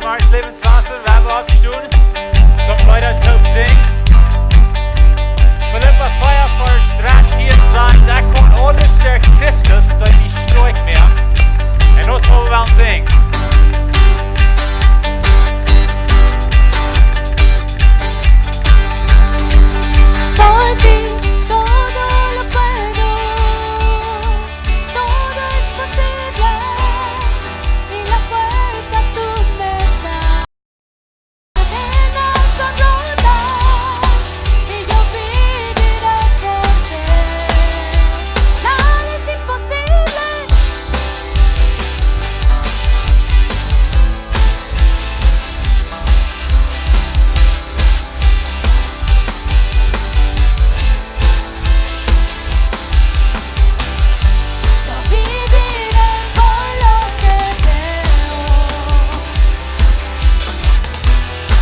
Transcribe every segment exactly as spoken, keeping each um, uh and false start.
Marsch Lebenswasser, Rabbi aufstehen. Zum Leiter toop singen. Filippa vea, Varsch dartieen sajcht: Ekj kaun aules derch Christus, dee mie stoakj moakt. Un ons wellen singen. Por ti todo lo puedo, todo es posible, y la fuerza tú me das. Cadenas son rotas, y yo viviré por fe. Nada es imposible. Yo viviré por lo que veo.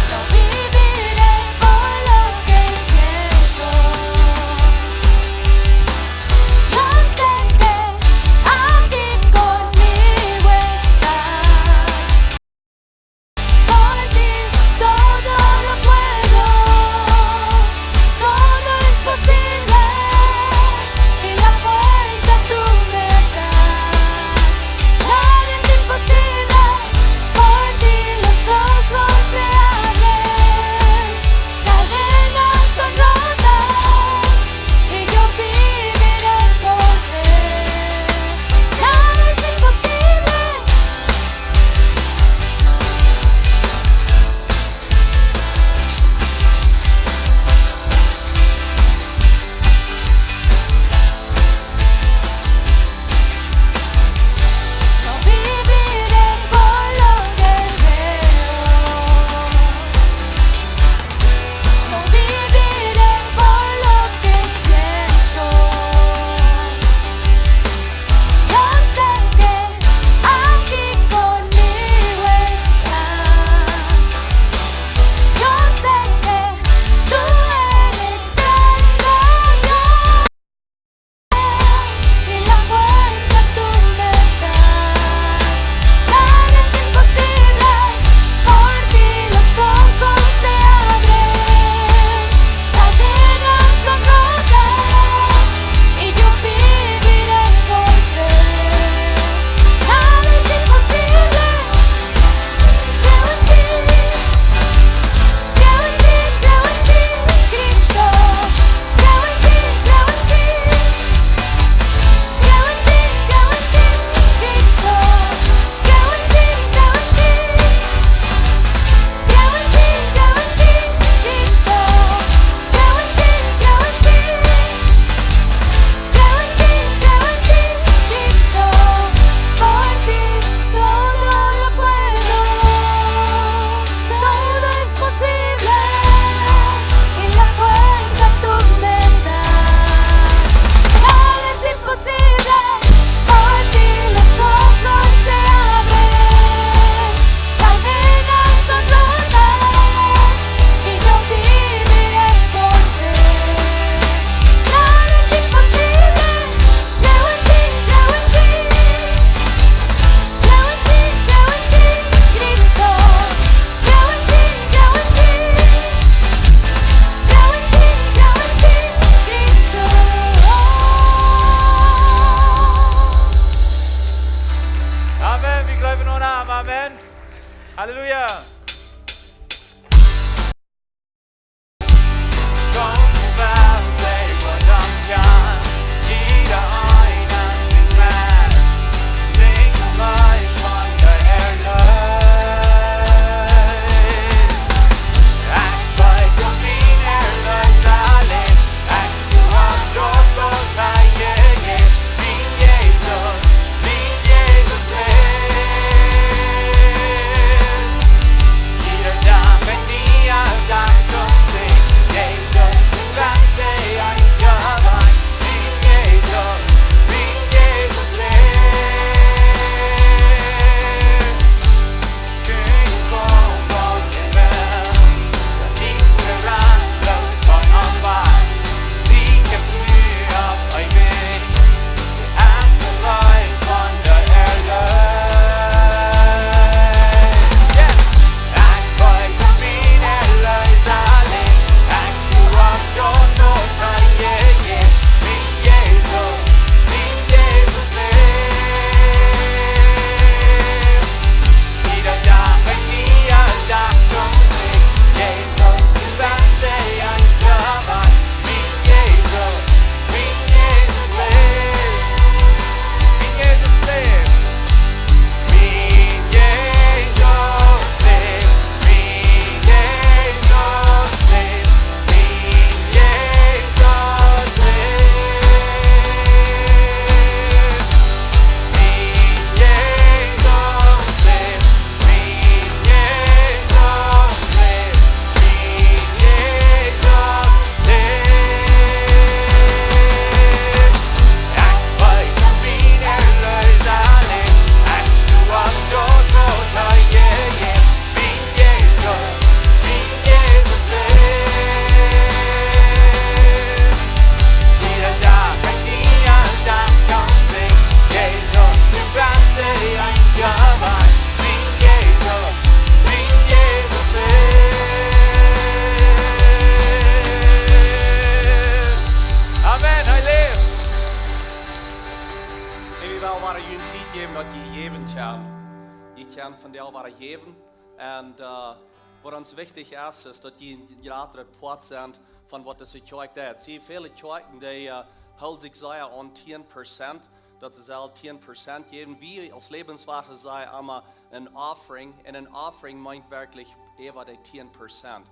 Yo viviré por lo que siento. Yo sé que aquí conmigo estás. Por ti todo lo puedo, todo es posible, y la fuerza tú me das. Nada es imposible, por ti los ojos se abren, cadenas son rotas, y yo viviré por fe. Nada es imposible. Yo viviré por lo que veo. Yo viviré por lo que siento. Yo sé que aquí conmigo estás. Yo sé que tú eres grande, Dios, y la fuerza tú me das. Nada es imposible, por ti los ojos se abren. Cadenas son rotas y yo viviré por fe. Nada es imposible. Creo en ti, creo en ti, creo en ti, Cristo. Creo en ti, creo en ti. Creo en ti, creo en ti, Cristo. Creo en ti, creo en ti. Creo en ti, creo en ti, Cristo. Creo en ti, creo en ti. Creo en ti, creo en ti, Cristo. Por ti todo lo puedo. Todo es posible. Y la fuerza tú me das. Nada es imposible. Por ti los ojos se abren. Cadenas son rotas y yo viviré por fe. Nada es imposible. Creo en ti, creo en ti. Creo en ti, creo en ti, Cristo. Creo en ti, creo en ti. Creo en ti, creo en ti, Cristo. Amen. Wie jleewen aun am. Amen. Halleluja. Daut jie jäwen kjennen. Jie kjennen vondoag wada jäwen. Un, äh, waut ons wichtich es, es daut jie een jratret Poat sent von waut dise Kjoakj deit. See, väle Kjoakjen, dee, äh, hoolen sikj sea aun tieen Prozent, daut see selfst tieen Prozent jäwen. Wie aus Lebenswasser sajen emma een offering. Un een offering meent werkjlich äwa dee tieen Prozent.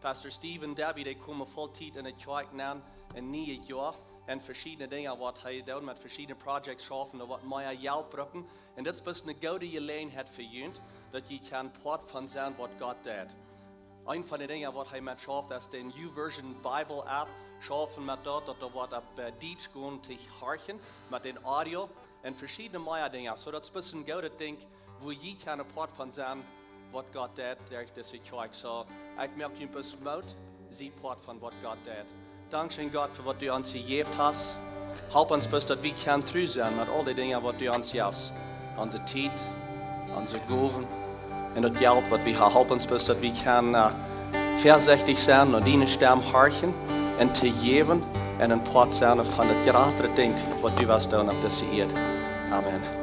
Pastor Steve un Debbie, dee komen voll Tiet enne Kjoakj aun, een nieet Joa, un veschiedne Dinja waut hee deit, met veschiedne Projects schaufen, doa waut mea Jelt brucken. Un dit es bloos eene goode Jeläajenheit fa junt, daut jie kjennen Poat von sennen waut Gott deit. Eent von de Dinja waut hee met schauft, es dän YouVersion Bible App. Schaufen met daut, daut doa waut opp, äh, Dietsch gonen to horchen, met dän Audio un veschiedne mea Dinja. Soo daut es bloos een goodet Dinkj, wua jie kjennen Poat von sennen waut Gott deit derch dise Kjoakj. Soo, ekj moak junt bloos Moot, sie Poat von waut Gott deit. Dankscheen, Gott, fa waut du ons jejäft hast. Help ons bloos, daut wie kjennen tru sennen met aul dee Dinja waut du ons jefst. Onse Tiet, onse Gowen un daut Jelt waut wie haben. Help ons bloos, daut wie kjennen, äh, väasechtich sennen un diene Stemm horchen un to jäwen un een Poat sennen von daut jratre Dinkj waut du west doonen opp dise Ieed. Amen.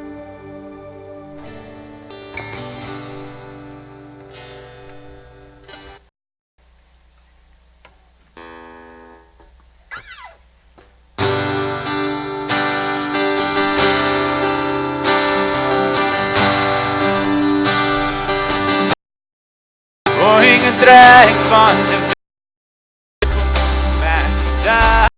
Wohing en Dreck von de Welt.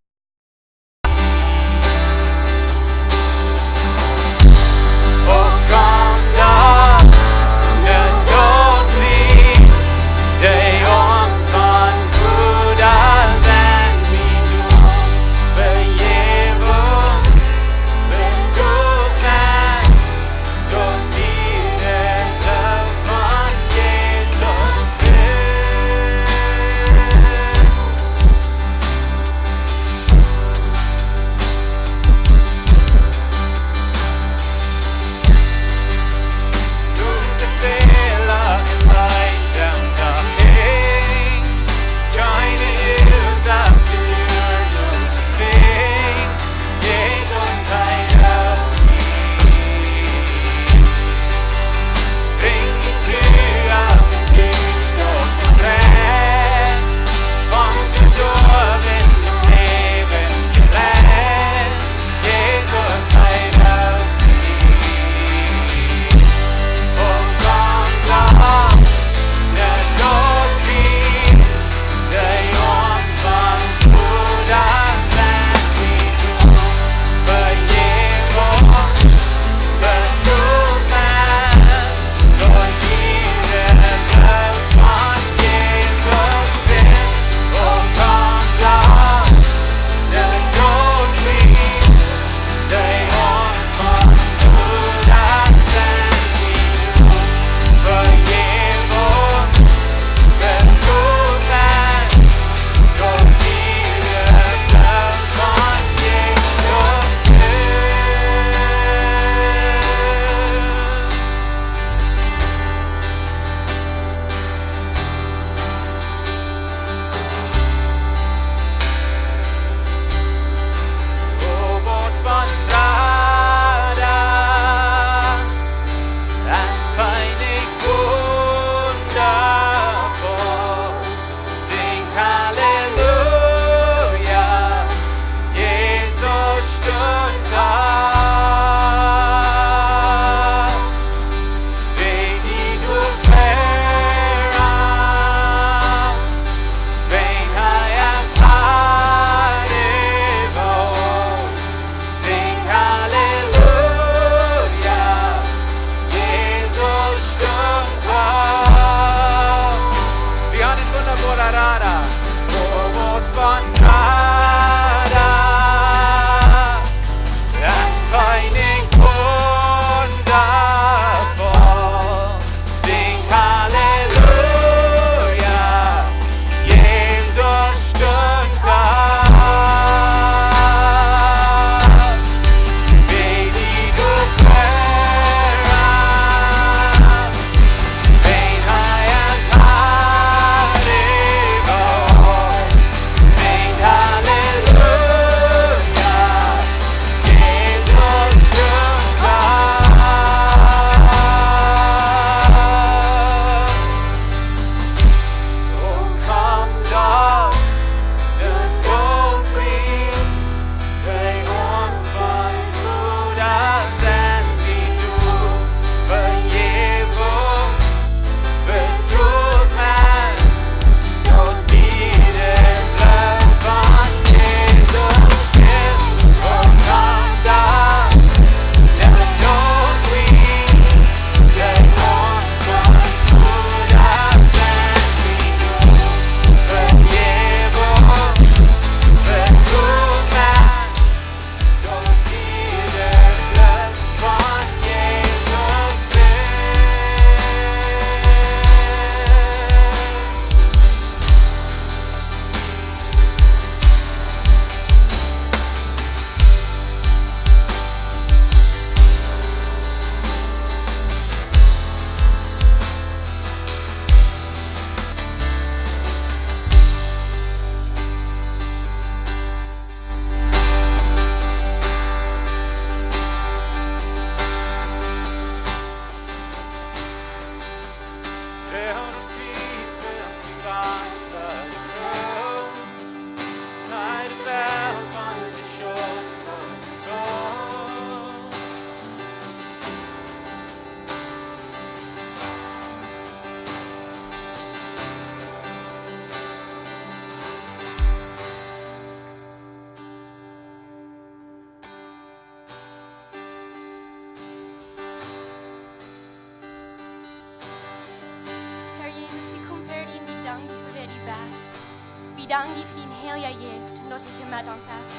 Dank die fa dien Heilja Jeist, daut du hia met ons best.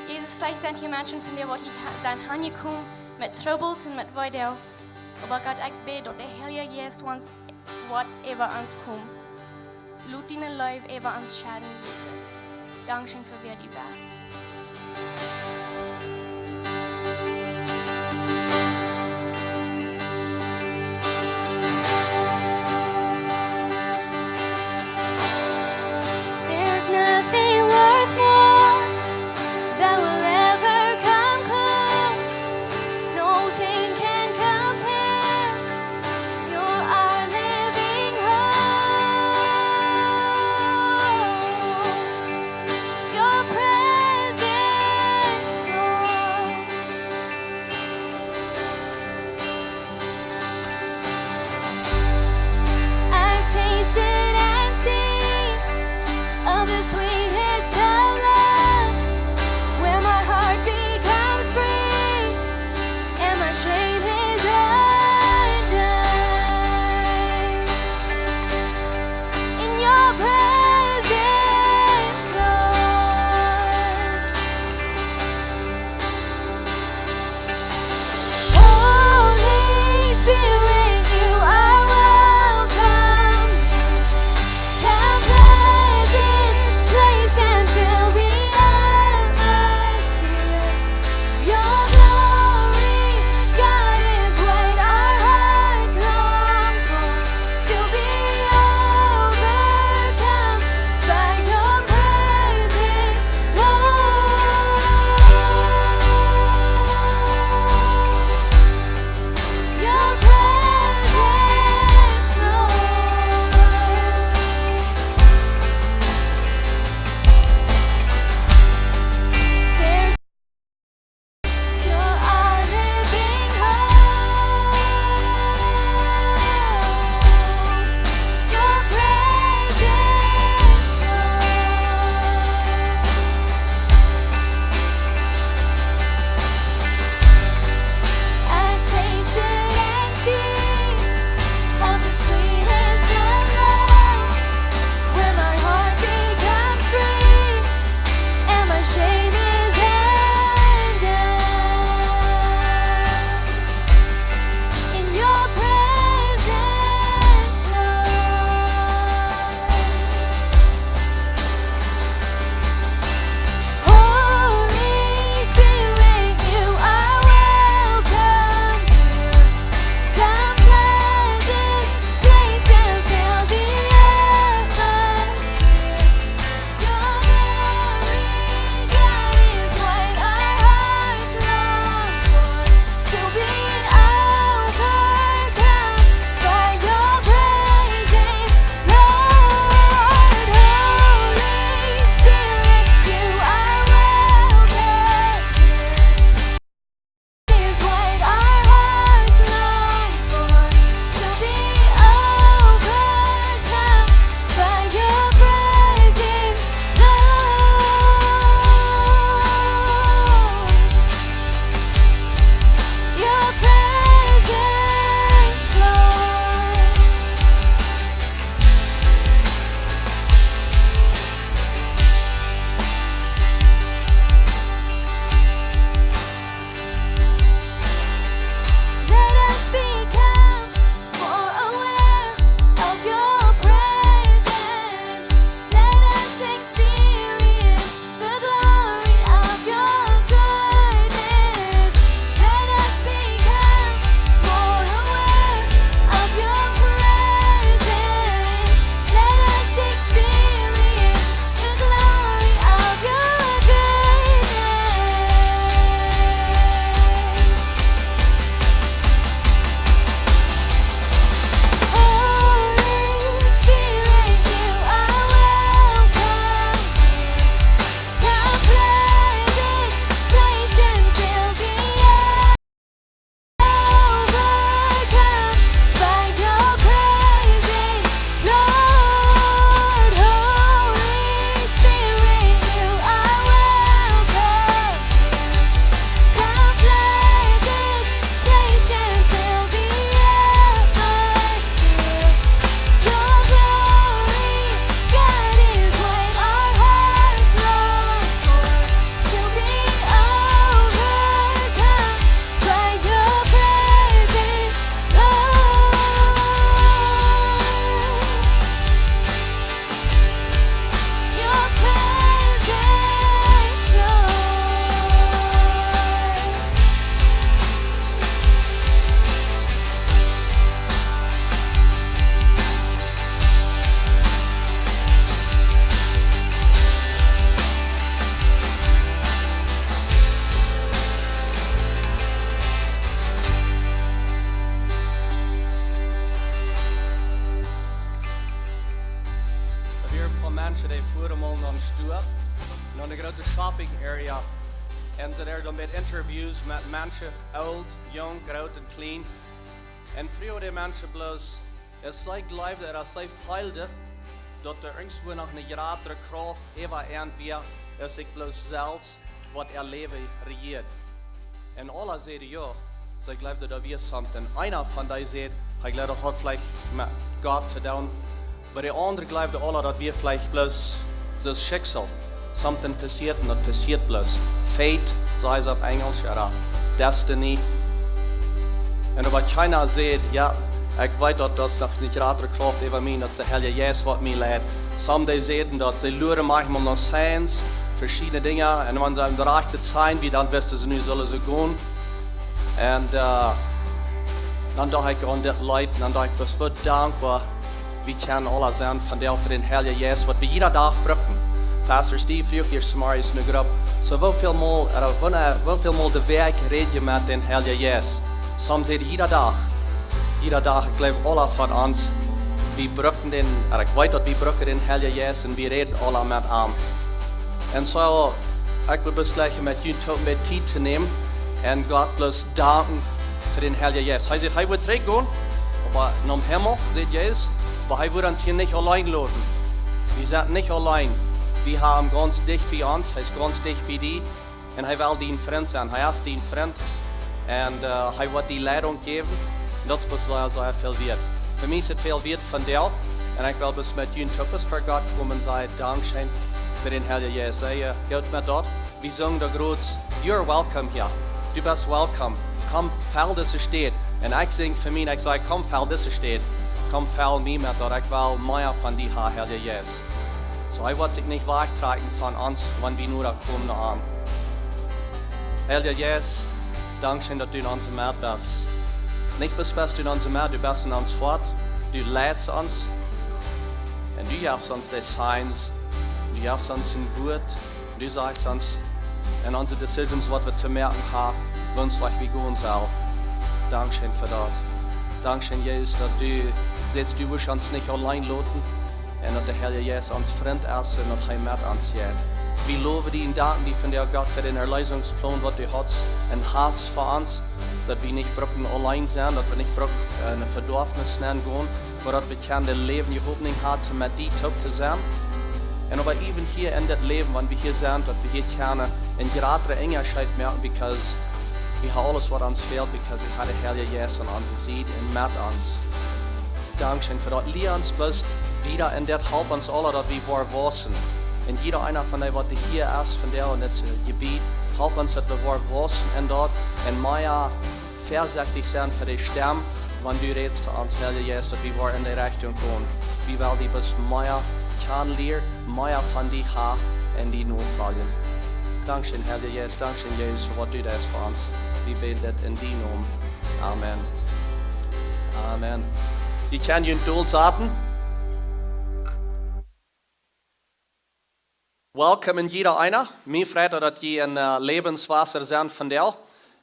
Jesus, veleicht sent hia Menschen von die, waut hia ha-, sent aunjekomen met Trubbels un met Weedoag. Oba Gott, ekj bäd, daut de Heilja Jeist ons woat äwa ons komen. Lot diene Leew äwa ons scheenen, Jesus. Dankscheen fa wäa du best. There's nothing worth more that will ever come close. Nothing can compare. You're our living hope. Your presence, Lord. I've tasted and seen of the sweetest of loves, where my heart becomes free and my shame is undone. In your presence, Lord. Holy Spirit, you are welcome. Come flood this place and fill the atmosphere. Your glory, God, is what our hearts long for. To be overcome by your presence, Lord. Your presence. Dee fuaren mol no een Stua, no eene groote shopping area. Un see deeden dan met interviews met Menschen, oolt, junk, groot un kjlien. Un fruach dee Menschen bloos, aus see jleewden, aus see feelden, daut doa irjentwua noch eene jratre Krauft äwa an wia, aus sikj bloos selfst, waut äa Läwen rejieet. Un aula säden jo, see jleewden, daut wia something. Eena von dee säd, hee jleewd, daut haud veleicht met Gott to doonen. Oba de aundre jleewden aula, daut wia veleicht bloos soo Schicksal. Something passieet un daut passieet bloos. Fate, sajen see opp Enjlisch, ooda destiny. Un waut kjeena säd, jo, ekj weet, daut daut noch eene jratre Krauft äwa mie, daut es de Heilje Jeist, waut mie leit. Some dee säden, daut see luaden maunchmol no signs, veschiedne Dinja. Un wan see daut rajchte sign wia, dan wisten see, nu sellen see gonen. Un, äh, dan docht ekj aun dit Leet, un dan docht ekj, daut es soo dankboa, wie kjennen aula sennen vondoag fa dän Heiljen Jeist, waut wie jieda Dach brucken. Pastor Steve fruach hia zemorjes enne Grupp, soo woo väl mol, äh, wanea, woo väl mol de Wäakj räd jie met dän Heiljen Jeist? Some säden jieda Dach. Jieda Dach, ekj jleew, aula von ons, wie brucken dän, ooda ekj weet, daut wie brucken dän Heiljen Jeist un wie räden aula met am. Un soo, ekj well bloos jlikj met junt toop mea Tiet to nämen un Gott bloos danken fa dän Heiljen Jeist. Hee säd, hee woat trigjgonen, oba nom Himmel, säd Jesus, oba hee woat ons hia nich auleen loten. Wie sent nich auleen. Wie haben am gaunz dicht bie ons, hee es gaunz dicht bie die. Un hee well dien Frint sennen. Hee es dien Frint. Un, äh, hee woat die Leidunk jäwen. Un daut es sea, sea väl wieet. Fa mie es et väl wieet vondoag. Un ekj well bloos met junt toop fa Gott komen un sajen, dankscheen fa dän Heiljen Jeist. Saj, äh, goot met daut. Wie sungen doa groot, "You're welcome here." Du best welcome. Komm, fell dise Städ. Un ekj sing fa mie, ekj saj, komm, fell dise Städ. Komm, fell mie met daut. Ekj well mea von die haben, Heilja Jeist. Soo, hee woat sikj nich wajchtrakjen von ons, wan wie no am komen. Heilja Jeist, dankscheen, daut du en onse Medd best. Nich bloos best du en onse Medd, du best en ons Hoat, du leitst ons. Un du jefst ons de signs, du jefst ons een Wuat, du sajchst ons en onse decisions, waut wie to moaken haben, woo wie gonen sellen. Dankscheen fa daut. Dankscheen, Jesus, daut du sajchst, du woascht ons nich auleen loten. Un daut de Heilja Jeist ons Frint es un daut hee met ons jeit. Wie lowen die un danken die vondoag, Gott, fa dän Erlösungsplan, waut du hast un hast fa ons. Daut wie nich brucken auleen sennen, daut wie nich brucken, äh, en Vedoafnis nenn gonen, oba daut wie kjennen daut Läwen, de Hopninj haben, met die toop to sennen. Un oba even hia en daut Läwen, wan wie hia sent, daut wie hia kjennen een jratren Unjascheet moaken, because wie haben aules, waut ons fält, because wie haben de Heilja Jeist aun onse Sied un met ons. Dankscheen fa daut. Lia ons bloos wieda un daut, halp ons aula, daut wie woaren wausen. Un jieda eena von dee, waut hia es vondoag en dit, äh, Jebiet, halp ons, daut wie woaren wausen un daut un mea väasechtich sennen fa de Stemm, wan du rätst to ons, Heilja Jeist, daut wie woaren en de Rechtunk gonen. Wie wellen die bloos mea kjanen lieren, mea von die haben un die nofoljen. Dankscheen, Heilja Jeist, dankscheen, Jesus, fa waut du deist fa ons. Wie bäden dit en dienen Nomen. Amen. Amen. Jie kjennen junt dol saten. Welcome en jieda eena. Mie freit daut, daut jie en, äh, Lebenswasser sent vondoag.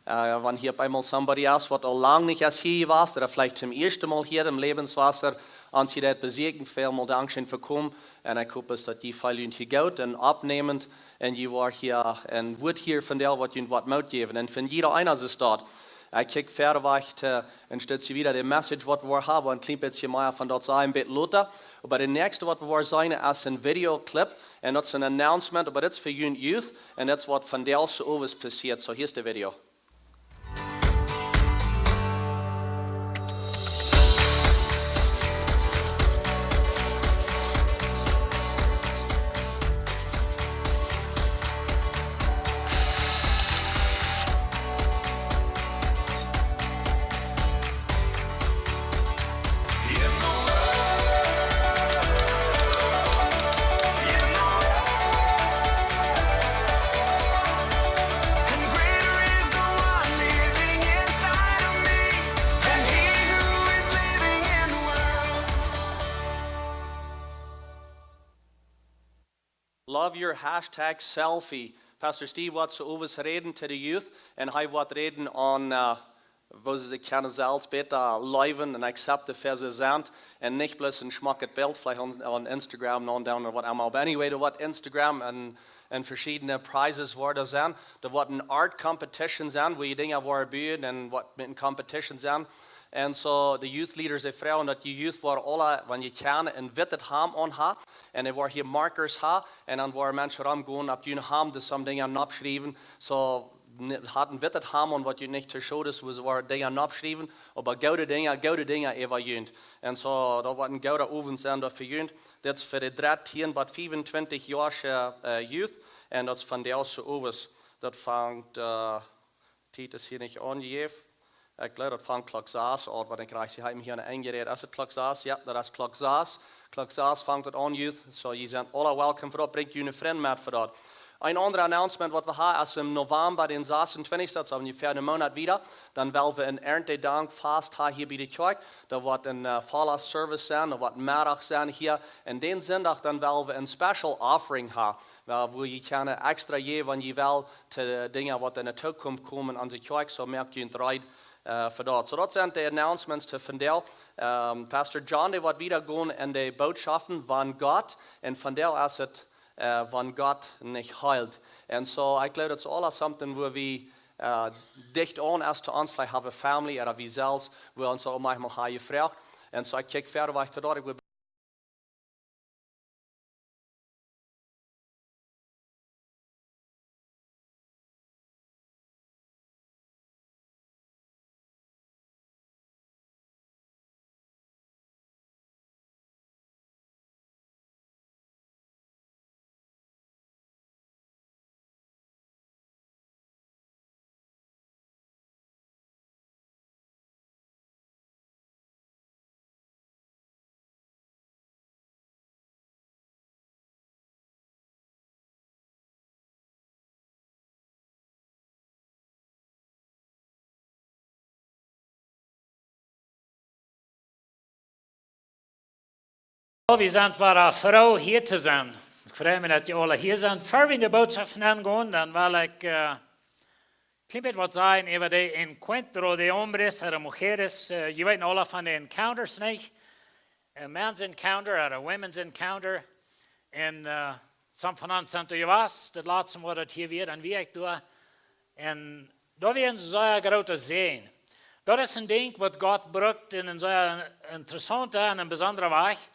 Äh, wan hia opp eemol somebody es, waut aul lang nich es hia jewast, ooda veleicht toom ieeschten Mol hia em Lebenswasser, ons hia daut besieekjen, välmol dankscheen fa komen. Un ekj hop es, daut jie feelen junt hia goot un oppnämend un jie woaren hia een Wuat hieren vondoag, waut junt woat Moot jäwen. Un fa jieda eena es daut. Ekj kjikj wieda wajch, äh, een Stootje wieda de Message, waut wie haben, een kjlien bät mea von daut sajen, een bät lota. Oba de näakjste, waut wie seenen, es een Videoclip. Un daut es een Announcement, oba daut es fa junt Youth. Un daut es waut vondoag soo owes passieet. Soo, hia es de Video. Love your hashtag selfie. Pastor Steve woat soo owes räden to de Youth un hee woat räden aun, äh, woo see sikj kjennen selfst bäta leewen un akzepten, wäa see sent. Un nich bloos een schmocket Bilt, veleicht aun, aun Instagram, no, dan ooda waut emma. Oba anyway, doa woat Instagram un, un veschiedne prizes woaren sennen. Doa woat een Art Competition sennen, wua jie Dinja woaren buen un waut met een Competition sennen. Un soo de Youth Leaders, dee froagen daut jie Youth woaren aula, wan jie kjennen, een wittet Hamd aunha. Un dee woaren hia Markers ha. Un dan woaren Menschen romgonen, opp jun Hamd, dee some Dinja oppschriewen. Soo, ne-, hat een wittet Hamd aun, waut junt nich too schod es, wua see woaren Dinja oppschriewen, oba goode Dinja, goode Dinja äwa junt. Un soo, daut woat een gooda Owent sennen doa fa junt. Dit es fa de dartieen bat fiefuntwintich Joa, äh, Youth. Un daut es vondoag soo owes. Daut fangt, äh, Tiet es hia nich aunjejäft. Ekj jleew, daut fangt Klock sas aun, wan ekj rajcht sie. Hee haft mie hia aun enjerät. Es daut Klock sas? Jo, daut es Klock sas. Klock sas fangt daut aun, Youth. Soo, jie sent aula welcome fa daut. Brinjt june Frind met fa daut. Een aundret Announcement, waut wie haben, es em November, dän sasuntwintichsten, daut es onjefäa een Moonat wieda, dan well wie een Erntedankfast haben hia bie de Kjoakj. Doa woat een, äh, volla Service sennen, doa woat Meddach sennen hia. Un dän Sindach, dan well wie een Special Offering haben, wua, wua jie kjennen extra jäwen, wan jie wellen, to Dinja, waut enne Zukunft komen aun de Kjoakj, soo moakt junt reed, äh, fa daut. Soo, daut sent de Announcements to vondoag. Ähm, Pastor John, dee woat wieda gonen en de Bootschoften von Gott. Un vondoag es et, äh, von Gott nich heelt. Un soo, ekj jleew, daut es aula something, wua wie, äh, dicht aun es to ons, veleicht haben wie Family, ooda wie selfst, wua ons uk maunchmol haben jefroagt. Un soo, ekj kjikj wieda wajch to daut, ekj well Well, wie sent wada froo hia to sennen. Ekj frei mie, daut jie aula hia sent. Ea wie en de Bootschoft nengonen, dan well ekj, äh, kjlien bät waut sajen äwa de Encuentro de Hombres y de Mujeres. Äh, jie weeten aula von de Encounters, nich? Een Men's Encounter ooda Women's Encounter. Un, äh, some von ons sent doa jewast, daut latste Mol daut hia wia, dan wia ekj doa. Un daut wia een sea groota Säajen. Daut es een Dinkj, waut Gott brukt en een sea interessaunta un een besondra Wajch.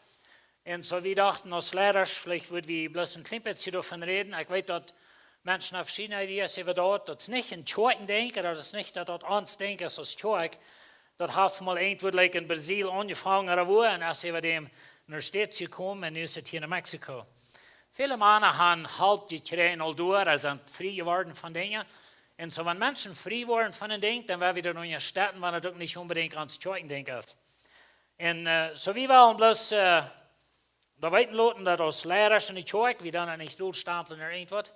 Un soo, wie dochten, aus Leidasch, veleicht wudden wie bloos een kjlien bät doavon räden. Ekj weet, daut Menschen haben veschiedne Ideas äwa daut. Daut es nich een Kjoakjendinkj, daut es nich, daut daut ons Dinkj es aus Kjoakj. Daut haft mol irjentwua, like, en Brasil aunjefongen ooda wua, un es äwa däm no de States jekomen un nu es et hia en Mexiko. Väle Mana haben Help jekjräajen aul doa, dee sent frie jeworden von Dinja. Un soo, wan Menschen frie woaren von een Dinkj, dan woa wie daut unjastetten, wan et uk nich onbedinjt ons Kjoakjendinkj es. Un, äh, soo, wie wellen bloos, äh, daut weeten loten, daut aus Leidasch en de Kjoakj, wie doonen daut nich dolstamplen ooda irjentwaut.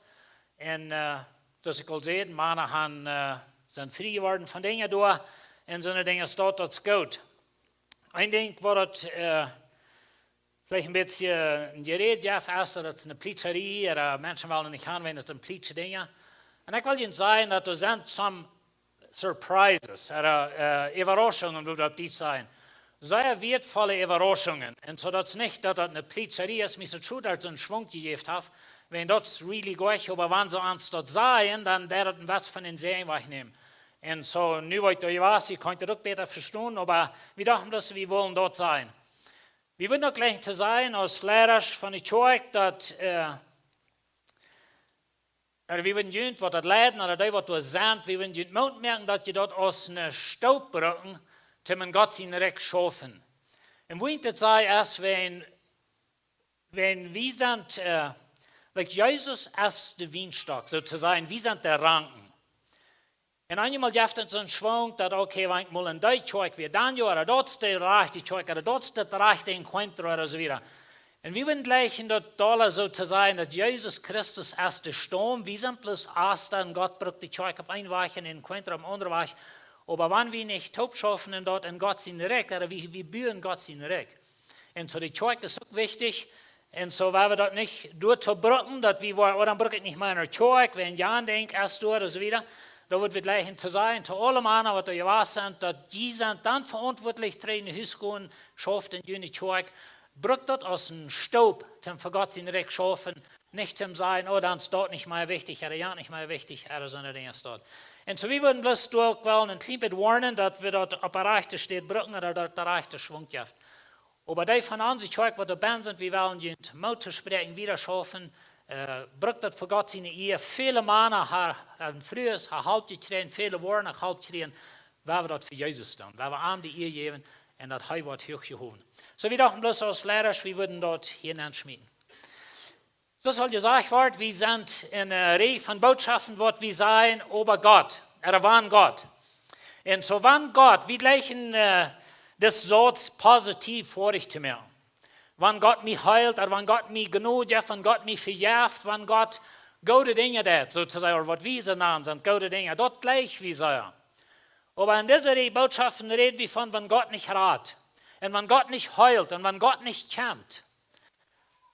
Un, äh, soo aus ekj aul säd, Mana haben, äh, sent frie jeworden von Dinja doa. Un soone Dinja es daut, daut es goot. Een Dinkj, waut daut, äh, veleicht een bät, äh, een Jeräd jeft, es daut et eene Pizzeria, ooda Menschen wellen nich gonen, wan et een Pizza-Dinkj. Un ekj well junt sajen, daut doa sent some surprises, ooda, äh, Äwaraschungen, woo wie daut opp Dietsch sajen. Sea wieetvolle Äwaraschungen. Un soo, daut es nich, daut daut eene Pizzeria es, mie es et schod, daut see een Schwunk jejäft haft. Wan daut es really goot, oba wan see ons daut sajen, dan deit daut een bät von dän Säajen wajchnämen. Un soo, nu woa ekj doa jewast, jie kjennen daut uk bäta vestonen, oba wie dochten, daut wie wullen daut sajen. Wie wudden uk jlikj to sajen, aus Leidasch von de Kjoakj, daut, äh, ooda wie wudden junt, waut daut leiden, ooda dee, waut doa sent, wie wudden junt Moot moaken, daut jie daut aus eene Stoop brucken, toom en Gott sien Rikj schaufen. Un woo ekj daut saj, es, wan, wan wie sent, äh, like, Jesus es de Wienstock, soo to sajen, wie sent de Ranken. Un eenjemol jeft et soon Schwunk, daut, okay, wan ekj mol en dee Kjoakj wia, dan jo, ooda daut es de rajchte Kjoakj, ooda daut es daut rajchte Encuentro, ooda soo wieda. Un wie wudden jlikjen daut dolla soo to sajen, daut Jesus Christus es de Staum, wie sent bloos Ast, un Gott brukt de Kjoakj opp een Wajch un Encuentro opp een aundra Wajch. Oba wan wie nich toop schaufen en daut en Gott sien Rikj, ooda wie, wie buen Gott sien Rikj. Un soo, de Kjoakj es uk wichtich. Un soo, wan wie daut nich doatoo brucken, daut wie woaren, ooda dan bruk ekj nich mea no Kjoakj, wan Jan denkjt, es doa, ooda soo wieda. Doa woat wie jlikj to sajen, to aule Mana, waut doa jewast sent, daut jie sent dan veauntwuatlich, trigj no Hus gonen, schauft en june Kjoakj, brukt daut aus een Stoop, toom fa Gott sien Rikj schaufen, nich toom sajen, oh, dan es daut nich mea wichtich, ooda jo, nich mea wichtich, ooda soone Dinja es daut. Un soo, wie wudden bloos doa uk wellen een kjlien bät woarnen, daut wie daut opp de rajchte Städ brucken, ooda daut de rajchte Schwunk jeft. Oba dee von onse Kjoakj, waut doa bennen sent, wie wellen junt Moot toospräakjen, wieda schaufen, äh, brukt daut fa Gott siene Ea. Väle Mana ha-, haben Frues, ha Help jekjräajen, väle woaren uk Help kjrieen, wan wie daut fa Jesus doonen, wan wie am de Ea jäwen un daut hee woat huach jehowen. Soo, wie dochten bloos aus Leida, wie wudden daut hia aunschmieten. Soo aus jesajcht wort, wie sent en, äh, Rieej von Bootschoften, waut wie sajen äwa Gott, ooda wan Gott. Un soo wan Gott, wie jlikjen, äh, dän Sauz positiv foadich to moaken. Wan Gott mie heelt, ooda wan Gott mie Jnod jeft, wan Gott mie vejeft, wan Gott goode Dinja deit, soo to sajen, ooda waut wie soo nanen, sent goode Dinja, daut jlikj wie sea. Oba en dise Rieej Bootschoften räd wie von, wan Gott nich rat. Un wan Gott nich heelt. Un wan Gott nich kjemt.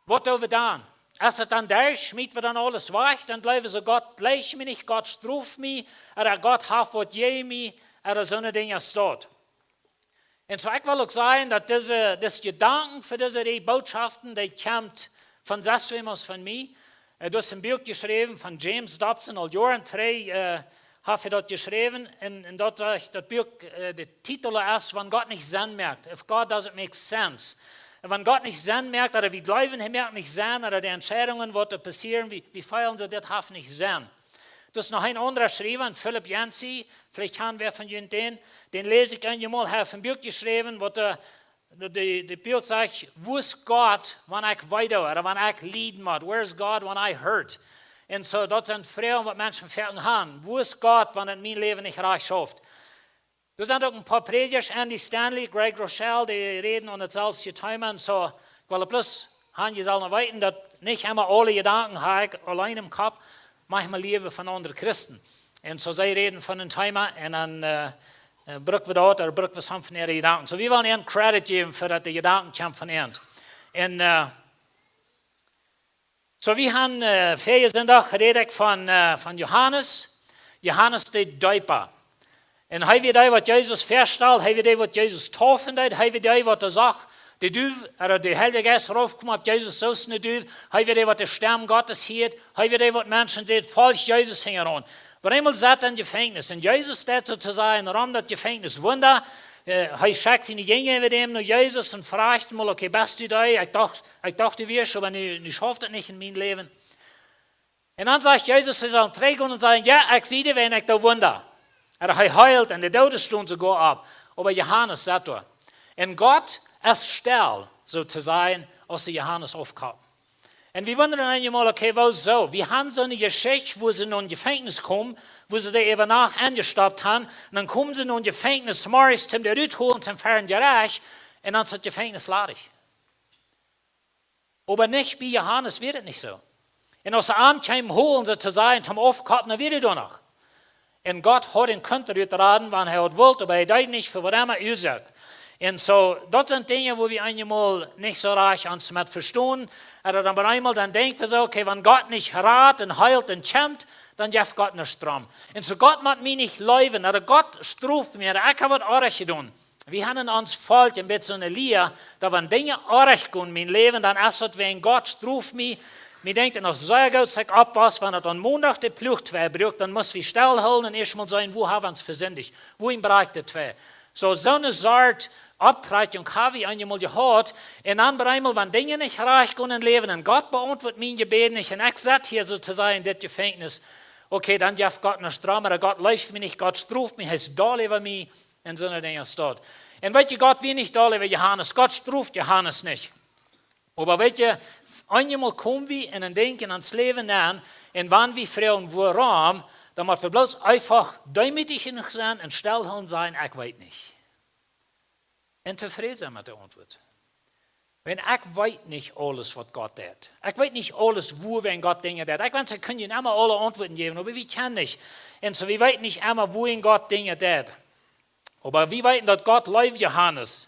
Waut doo wie dan? Es daut dan derch, schmiet wie dan aules wajch, dan jleew wie soo, Gott jlikjt mie nich, Gott stroft mie, ooda Gott haft waut jäajen mie, ooda soone Dinja es daut. Un soo, ekj well uk sajen, daut dise, dise Jedanken fa dise Rieej Bootschoften, dee kjemt von sest wemels von mie. Äh, doa es een Buak jeschräwen von James Dobson, aul Joaren trigj, äh, haft hee daut jeschräwen. Un, un daut sajcht, daut Buak, äh, de Titel es, Wan Gott nich Senn moakt, If God Doesn't Make Sense. Un wan Gott nich Senn moakt, ooda wie jleewen, hee moakt nich Senn, ooda de Entscheidungen, waut doa passieren, wie, wie feelen soo, dit haft nich Senn. Doa es noch een aundra Schriewa, Philip Yancey, veleicht kjanen wäa von junt dän, dän läs ekj eenjemol, hee haft een Buak jeschräwen, waut de, de, de, de Buak sajcht, wua es Gott, wan ekj wee doo, ooda wan ekj lieden mott? Where is God when I hurt? Un soo, daut sent Froagen, waut Menschen foaken haben. Wua es Gott, wan et mien Läwen nich rajcht schauft? Doa sent uk een poa Prädjasch, Andy Stanley, Craig Groeschel, dee räden aun daut selwje Thema. Un soo, ekj well bloos han, jie sellen weeten, daut nich emma aule Jedanken hab ekj auleen em Kopp, maunchmol lia wie von aundre Christen. Un soo see räden von een Thema un dan, äh, äh, bruck wie daut, ooda bruck wie soone von äare Jedanken. Soo, wie wellen an credit jäwen fa daut de Jedanken kjemt von an. Un, äh, soo, wie han, äh, väaje Sindach räd ekj von, äh, von Johanes, Johanes de Deepa. Un hee wia dee, waut Jesus väastald, hee wia dee, waut Jesus deepen deed, hee wia dee, waut doa sach, de Duw, ooda de Heilje Jeist raufkjeem opp Jesus soo aus eene Duw, hee wia dee, waut de Stemm Gottes hieed, hee wia dee, waut Menschen säd, folj Jesus hinjaraun. Oba eemol saut hee em Jefenkjnis. Un Jesus deed soo to sajen, rom daut Jefenkjnis Wunda, äh, hee schekjt siene Jinja äwa däm no Jesus un fruach am mol, okay, best du dee? Ekj docht, ekj docht, du wieescht, oba nu, nu schauft et nich en mien Läwen. Un dan sajcht Jesus, hee saul trigj gonen un sajen, jo, ekj sie dee, wiels ekj doo Wunda. Un hee heelt un de Doode stonen soogoa opp. Oba Johanes saut doa. Un Gott es stell, soo to sajen, aus see Johanes aufkoppt. Un wie wundren eenjemol, okay, wuarom soo? Wie han soone Jeschicht, wua see no een Jefenkjnis komen, wua see dee äwa Nacht enjestoppt han, un dan komen see no een Jefenkjnis, morjes, toom dee rutholen, toom ver een Jerecht, un dan es daut Jefenkjnis ladich. Oba nich bie Johanes wia et nich soo. Un aus see am kjeemen holen, soo to sajen, toom aufkoppen, dan wia hee doa noch. Un Gott haud am kunt rutraden, wan hee haud wult, oba hee deed nich, fa waut emma Uasoak. Un soo, daut sent Dinja, wua wie eenjemol nich soo rajcht ons met vestonen. Un dan opp eemol, dan denkj wie soo, okay, wan Gott nich rat un heelt un kjemt, dan jeft Gott nuscht doarom. Un soo, Gott mott mie nich leewen, ooda Gott stroft mie, ooda ekj hab waut oajch jedonen. Wie han en ons Volkj een bät soone Lia, daut wan Dinja oajch gonen en mien Läwen, dan es daut wäajen Gott stroft mie. Mie denkjt, un aus sea goot aus ekj oppwoss, wan et aun Mondach de Ploag twei bruak, dan must wie stellhoolen un ieescht mol seenen, wua hab wie ons vesindicht, wua en Bereich de twei. Soo, soone Sort Opptrakjunk hab wie eenjemol jehaut, un dan opp eemol, wan Dinja nich rajcht gonen em Läwen, un Gott beauntwuat mien Jebäd nich, un ekj sitt hia soo to sajen en dit Jefenkjnis, okay, dan jeft Gott nuscht doarom, ooda Gott leeft mie nich, Gott stroft mie, hee es doll äwa mie, un soone Dinja es daut. Un weetst, Gott wia nich doll äwa Johanes, Gott stroft Johanes nich. Oba weetst, eenjemol komen wie en een Dinkj en ons Läwen aun, un wan wie froagen, wuarom, dan mott wie bloos eefach deemootich jenuach sennen un stellhoolen sennen, ekj weet nich. Un tofräd sennen met de Auntwuat. Wan ekj weet nich aules, waut Gott deit. Ekj weet nich aules, wuarom Gott Dinja deit. Ekj wensch, ekj kunn junt emma aule Auntwuaten jäwen, oba wie kjennen nich. Un soo, wie weeten nich emma, wuarom Gott Dinja deit. Oba wie weeten, daut Gott leeft Johanes.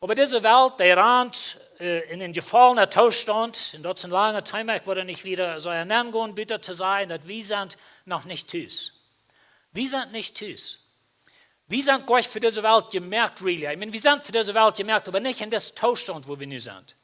Oba dise Welt, dee rant, äh, en een jefaulnen Toostaunt, un daut es een langet Thema, ekj well doa nich wieda soo enenn gonen, buta to sajen, daut wie sent noch nich tus. Wie sent nich tus. Wie sent goanich fa dise Welt jemoakt, really. I mean, wie sent fa dise Welt jemoakt, oba nich en disen Toostaunt, wua wie nu sent.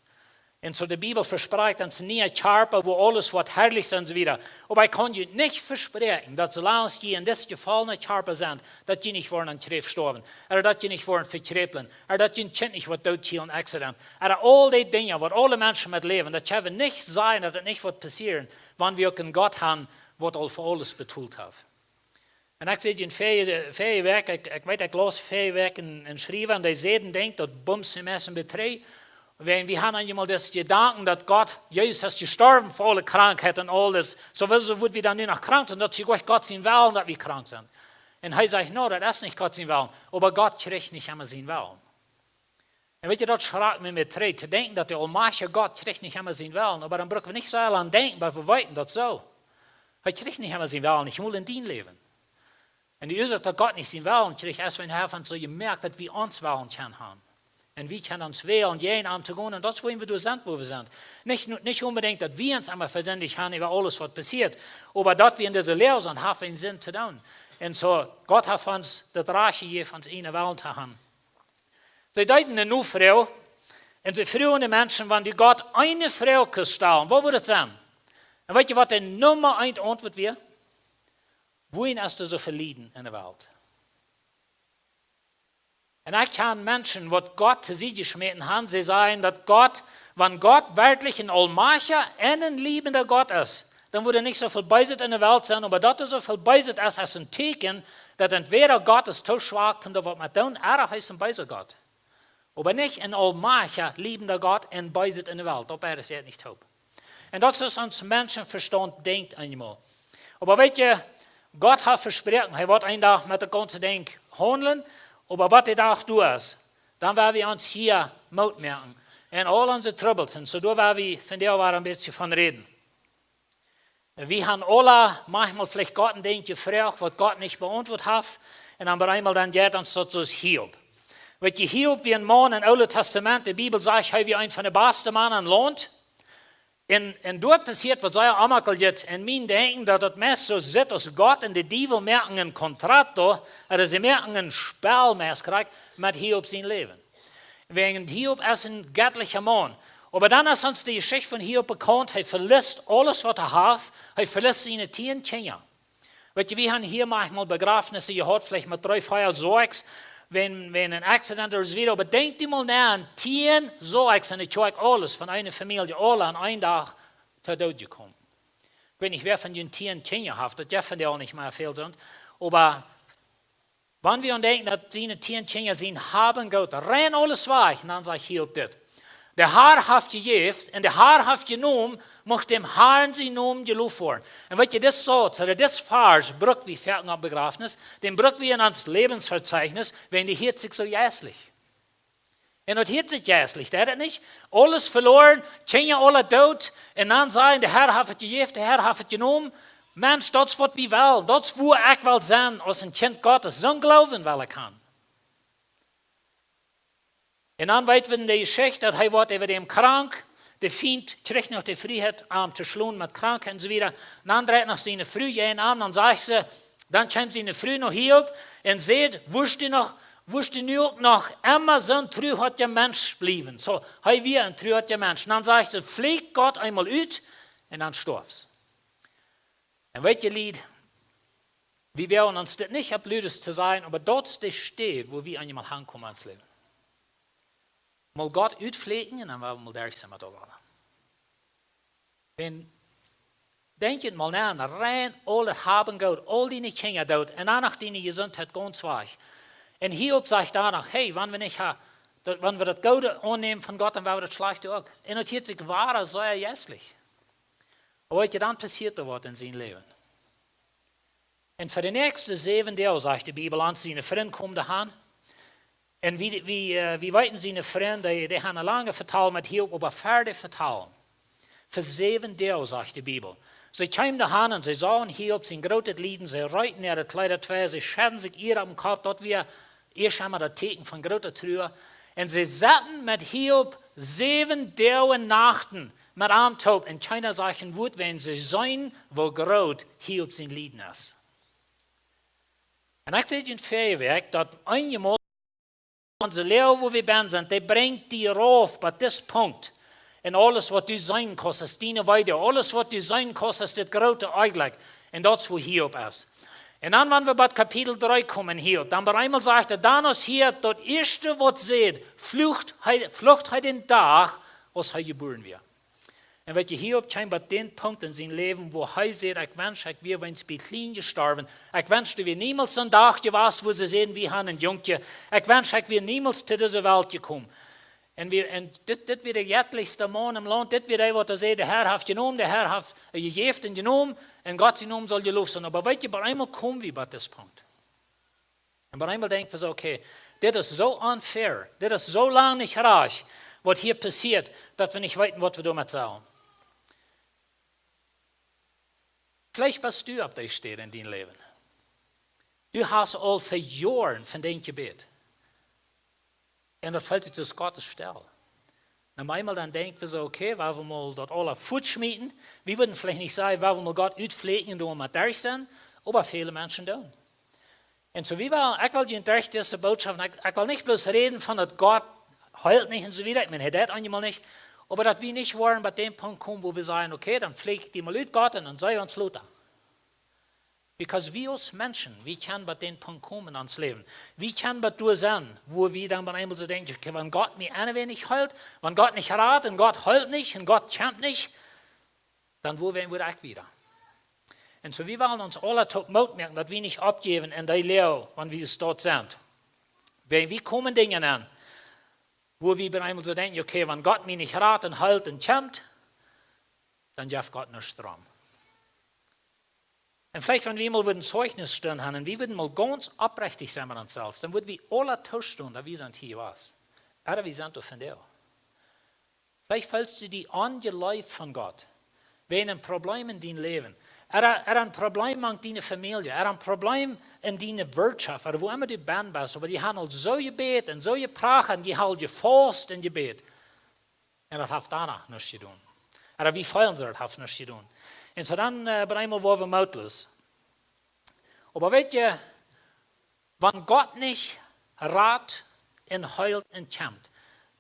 Un soo de Bibel vesprakjt ons nieen Kjarpa, wua aules woat harlich sennen un soo wieda. Oba ekj kaun junt nich vespräakjen, daut soo lang aus jie en disen jefollenen Kjarpa sent, daut jie nich woaren aun Kjräft stoawen, ooda daut jie nich woaren vekjräplen, ooda daut jie een Kjint nich woat dootschmälen, accident. Ooda aul dee Dinja, waut aule Menschen met läwen, daut kjenn wie nich sajen, daut daut nich woat passieren, wan wie uk een Gott han, waut aul fa aules betolt haft. Un ekj säd en väaje, väaje Wäakj, ekj, ekj weet, ekj laus väaje Wäakj en, en Schriewa, un dee säden, denkj, daut bumst mie meist en bät trigj. Wan wie han eemol disen Jedanken, daut Gott, Jesus es jestorwen fa aule Krankheit un aules. Soo, woo, soo wudd wie dan nu noch krank sennen, daut es goanich Gott sien Wellen, daut wie krank sent. Un hee sajcht, no, daut es nich Gott sien Wellen. Oba Gott kjricht nich emma sienen Wellen. Un weet jie, daut schrakjt mie mea trigj, to denkjen, daut de aulmajchtja Gott kjricht nich emma sienen Wellen. Oba dan bruck wie nich soo lang denkjen, oba wie weeten daut soo. Hee kjricht nich emma sienen Wellen, nich mol en dien Läwen. Un de Uasoak, daut Gott nich sienen Wellen kjricht, es, wan hee haft soo jemoakt, daut wie ons Wellen kjennen han. Un wie kjennen ons wälen, jäajen am to gonen. Un daut es, wuarom wie doa sent, wua wie sent. Nich, nich onbedinjt, daut wie ons emma vesindjt han äwa aules, waut passieet. Oba daut wie en dise Loag sent, haft een Senn to doonen. Un soo, Gott haft ons daut Rajcht jejäft, ons eenen Wellen to han. See deeden eene Froag, un see fruagen de Menschen, wan du Gott eene Froag kunst stalen, waut wudd daut sennen? Un weet jie, waut de Numma eent Auntwuat wia? Wuarom es doa soo väl Lieden en de Welt? Un ekj kjan Menschen, waut Gott to Sied jeschmäten han, see sajen, daut Gott, wan Gott werkjlich een aulmajchtja un een liebenda Gott es, dan wudd nich soo väl Beeset en de Welt sennen, oba daut doa soo väl Beeset es, es een Tieekjen, daut entwäda Gott es too schwak, om doa waut met to doonen, ooda hee es een beesa Gott. Oba nich een aulmajchtja, liebenda Gott un Beeset en de Welt. Daut beides jeit nich toop. Un daut es, ons Menschenvestaunt denkjt eemol. Oba weet jie, Gott haft vesproaken, hee woat een Dach met daut gaunze Dinkj haundlen, oba waut de Dach doa es, dan woa wie ons hia Moot moaken. Un aul onse Trubbels, un soo doa woa wie vondoag wada een bät von räden. Wie han aula maunchmol veleicht Gott een Dinkj jefroacht, waut Gott nich beauntwuat haft, un dan opp eemol dan jeit ons daut soo aus Hiob. Weet jie, Hiob wia een Maun em Oolen Tastament, de Bibel sajcht, hee wia een von de baste Mana em Launt. Un, un doa passieet waut sea onjemakjlich es, en mien Denkjen, daut daut meist soo sitt aus Gott un de Diewel moaken een Kontrakt, ooda see moaken een Spell, meist krakjt, met Hiob sien Läwen. Wäajen Hiob es een jettlicha Maun. Oba dan es ons de Jeschicht von Hiob bekaunt, hee veliet aules, waut hee haft, hee veliet siene tieen Kjinja. Weet jie, wie han hia maunchmol Bejrafnisse jehaut, veleicht met dree, vea Säakjs, wäajen, wäajen een Accident ooda soo wieda. Oba denkj die mol no, tieen Säakjs en de Kjoakj, aules von eene Famielje, aula aun eenen Dach to Doot jekomen. Ekj weet nich, wäa von junt tieen Kjinja haft, daut jeft vondoag nich mea väl soont. Oba wan wie aun denkjen, daut siene tieen Kjinja sien Hab un Goot, rein aules wajch, un dan sajcht Hiob dit: De Har haft jejäft un de Har haft jenomen, mucht däm Harn sien Nomen jeloft woaren. Un weet jie, dis Sauz, ooda dis Varsch, bruck wie foaken opp Bejrafnis, dän bruck wie en ons Läwensvezeichnis, wäajen dee hieet sikj soo jeistlich. Un daut hieet sikj jeistlich, deit daut nich? Aules veloaren, Kjinja aula doot, un dan sajen, de Har haft jejäft, de Har haft jenomen. Mensch, daut es waut wie wellen, daut es wua ekj well sennen aus een Kjint Gottes, soon Gloowen well ekj han. Un dan weet wie en de Jeschicht, daut hee woat äwa däm krank, de Fient kjricht noch de Frieheit, am to schlonen met Krankheit un soo wieda. Un dan dreit noch siene Fru jäajen am, dan sajcht see, dan kjeem siene Fru no Hiob un säd: Wurscht du noch, wurscht du nu uk noch emma soon truhoatja Mensch bliewen? Soo, hee wia een truhoatja Mensch. Un dan sajcht see: Fluak Gott eemol ut, un dan stoaw ekj. Un weet jie, Lied, wie woaren ons dit nich opp ludes to sajen, oba daut es de Städ, wua wie eemol hankomen en ons Läwen. Mol Gott utfluaken un dan woa wie mol derch sennen met daut aules. Un denkj mol no, rein aul daut Hab un Goot, aul diene Kjinja doot, un dan noch diene Jesuntheit gaunz wajch. Un Hiob sajcht dan noch: Hey, wan wie nich ha-, daut, wan wie daut Goode aunnämen von Gott, dan woa wie daut Schlajchte uk. Un daut hieet sikj wada soo jeistlich. Oba weet jie, dan passieet doa waut en sien Läwen. Un fa de näakjste säwen Doag, sajcht de Bibel, aus siene Frind kjeemen han. Un wie, wie, äh, wie weeten, siene Frind, dee, dee han een langet Vetal met Hiob, oba ver dee vetalen, fa säwen Doag, sajcht de Bibel. See kjeemen han un see sagen Hiob sien grootet Lieden, see reeten äare Kjleeda twei, see schedden sikj Iea oppem Kopp, daut wia ieescht emol daut Tieekjen von groote Trua. Un see saten met Hiob säwen Doag un Nachten met am toop. Un kjeena sajcht een Wuat, wiels see seenen, woo groot Hiob sien Lieden es. Un ekj säd en väaje Wäakj, daut eenjemol onse Läwen, wua wie bennen sent, dee brinjt die rauf bat dis Punkt. Un aules waut du seenen kaust, es diene Weide, aules waut du seenen kaust, es dit groote Onjlekj. Un daut es wua Hiob es. Un dan, wan wie bat Kapitel dree komen, Hiob, dan bat eemol sajcht hee, dan aus Hiob daut ieeschte waut säd, flucht hee, flucht hee dän Dach, aus hee jebuaren wia. Un weet jie, Hiob kjeem bat dän Punkt en sien Läwen, wua hee säd: "Ekj wensch, ekj wia weens bie kjlien jestorwen. Ekj wensch, doa wia niemols een Dach jewast, wua see säden, wie haben een Jungkje. Ekj wensch, ekj wia niemols to dise Welt jekomen." Un, wie, un dit, dit wia de jettlichste Maun em Launt. Dit wia dee, waut säd: "De Herr haft jenomen, de Herr haft, äh, jejäft un jenomen, un Gott sien Nomen saul jeloft sennen." Oba weet jie, bat eemol komen wie bat dis Punkt. Un bat eemol denkjen wie soo: "Okay, dit es soo unfair, dit es soo lang nich rajcht, waut hia passieet, daut wie nich weeten, waut wie doamet sellen." Veleicht best du opp dee Städ en dien Läwen. Du hast aul fa Joaren von dee jebät. Un daut felt sikj aus Gott stell. Un opp eemol dan denkjen wie soo: "Okay, wie wellen mol daut aula fuatschmieten." Wie wudden veleicht nich sajen, wie wellen mol Gott utfläajen un doamet derch sennen, oba väle Menschen doonen. Un soo, wie wellen, ekj well junt derch dise Bootschoft, ekj, ekj well nich bloos räden von daut Gott heelt nich un soo wieda. Ekj meen, hee deit eenjemol nich. Oba daut wie nich woaren bat dän Punkt komen, wua wie sajen: "Okay, dan fläakj ekj die mol ut, Gott, un dan seenen wie ons lota." Because wie aus Menschen, wie kjennen bat dän Punkt komen en ons Läwen. Wie kjennen bat doa sennen, wua wie dan bat eemol soo denkjen: "Okay, wan Gott mie een Wajch nich heelt, wan Gott nich rat un Gott heelt nich un Gott kjemt nich, dan wua, wua woa ekj wieda?" Un soo, wie wellen ons aula toop Moot moaken, daut wie nich oppjäwen en dee Läwen, wan wie doa sent. Wan wie komen Dinja aun, wua wie bat eemol soo denkjen: "Okay, wan Gott mie nich rat un heelt un kjemt, dan jeft Gott nuscht doarom." Un veleicht, wan wie mol wudden Zeichnis stonen haben un wie wudden mol gaunz oprechtich sennen met ons selfst, dan wudden wie aula toostonen, daut wie sent hia jewast. Ooda wie sent doa vondoag. Veleicht feelst du die onjeleeft von Gott. Wäajen een Problem en dien Läwen. Ooda, ooda een Problem mank diene Famielje. Ooda een Problem en diene Wirtschoft. Ooda wua emma du bennen best. Oba dee haben aul soo jebät un soo jeprachat un dee haben aul jefaust un jebät. Un daut haft doano nuscht jedonen. Ooda wie feelen soo, daut haft nuscht jedonen. Un soo dan, äh, bat eemol woa wie mootloos. Oba weet jie, wan Gott nich rat un heelt un kjemt,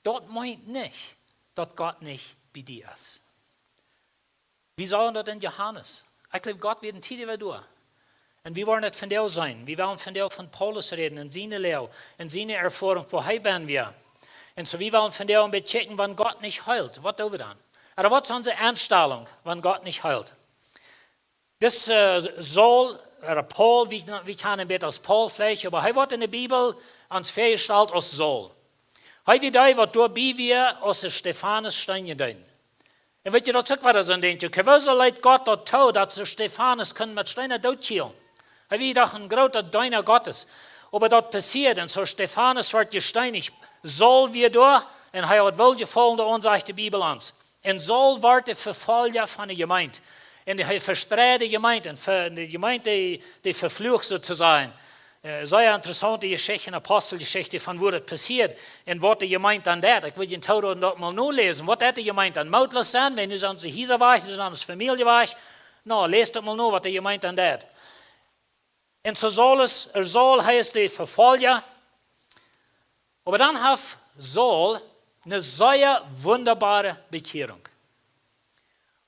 daut meent nich, daut Gott nich bie die es. Wie sagen daut en Johanes. Ekj jleew, Gott wia een Tiet äwa doa. Un wie woaren daut vondoag seenen. Wie wellen vondoag von Paulus räden, en siene Läwen, en siene Erfoarunk, wua hee bennen wia. Un soo, wie wellen vondoag een bät kjikjen, wan Gott nich heelt. Waut doo wie dan? Ooda waut es onse Enstalunk, wan Gott nich heelt? Dis, äh, Saul, ooda Paul, wie, wie kjennen am bäta aus Paul veleicht, oba hee woat en de Bibel ons väajestalt aus Saul. Hee wia dee, waut doabie wia, aus see Stefanus steenjen deeden. Un weet jie, daut es uk waut soo een Dinkj. Okay, wuarom leet Gott daut too, daut see Stefanus kunnen met Steena dootkielen? Hee wia doch een groota Deena Gottes. Oba daut passieed, un soo Stefanus wort jesteenicht. Saul wia doa, un hee haud woll jefolgende Aunsicht, de Bibel ons. Un Saul wort de Vefolja von de Jemeent. Un hee vestreid de Jemeent, un ve-, de Jemeent, dee, dee vefluach, soo to sajen. Äh, sea interessaunte Jeschicht en Aposteljeschicht, von woo daut passieed un waut de Jemeent dan deed. Ekj well junt tooroden, daut mol noläsen. Waut deed de Jemeent dan? Mootloos sennen, wan nu sent see hia wajch, nu sent see Famielje wajch. Nu, läst daut mol no, waut de Jemeent dan deed. Un soo Saul es, äh, Saul, hee es de Vefolja. Oba dan haft Saul eene sea wunderbare Bekjierunk.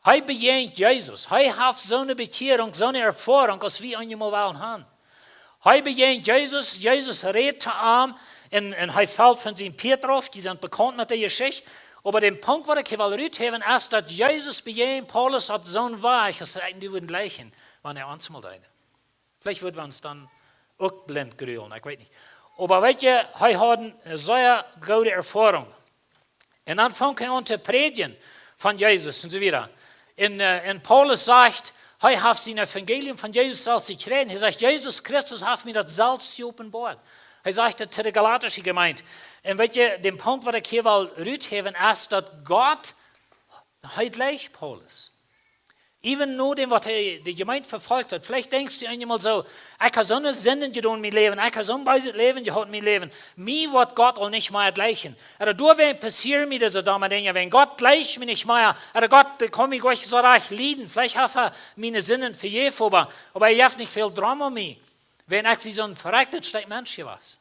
Hee bejäajent Jesus. Hee haft soone Bekjierunk, soone Erfoarunk, aus wie eenjemol wellen haben. Hee bejäajent Jesus, Jesus rät to am un, un hee felt von sien Pieet rauf, dee sent bekaunt met de Jeschicht. Oba de Punkt, waut ekj hia well ruthäwen, es, daut Jesus bejäajent Paulus opp soon Wajch, aus hee eejentlich wudd jlikjen, wan hee ons mol deed. Veleicht wudden wie ons dan uk blint grulen, ekj weet nich. Oba weet jie, hee haud eene sea goode Erfoarunk. Un dan funk hee aun to prädjen von Jesus un soo wieda. Un, äh, un Paulus sajcht, hee haft sien Evangelium von Jesus selfst jekjräajen. Hee sajcht: "Jesus Christus haft mie daut selfst jeopenboat." Hee sajcht daut to de galatische Jemeent. Un weet jie, de Punkt, waut ekj hia well ruthäwen, es, daut Gott, hee jleicht Paulus. Even nodäm, waut hee de Jemeent vefolcht haud. Veleicht denkjst du eenjemol soo: "Ekj hab soone Sinden jedonen en mien Läwen, ekj hab soon beeset Läwen jehaut en mien Läwen. Mie woat Gott aul nich mea jlikjen." Ooda doawäajen passieren mie dise domme Dinja, wan Gott jlikjt mie nich mea. Ooda Gott, äh, kaun mie goanich soo rajcht lieden. Veleicht haft hee miene Sinden vejäft, oba, oba hee haft nich väl Dromm aun mie. Wan ekj sie soon verekjtet Stekj Mensch jewast.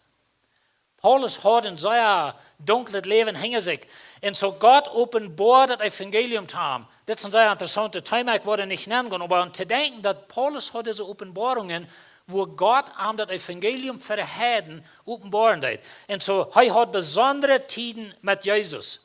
Paulus haud een sea dunklet Läwen hinja sikj. Un soo Gott openboad daut Evangelium to am. Dit es een sea interessauntet Thema, ekj woa nich nenn gonen, oba om to denkjen daut Paulus haud dise Openboarungen, wua Gott am daut Evangelium fa de Heiden openboaren deed. Un soo, hee haud besondre Tieden met Jesus.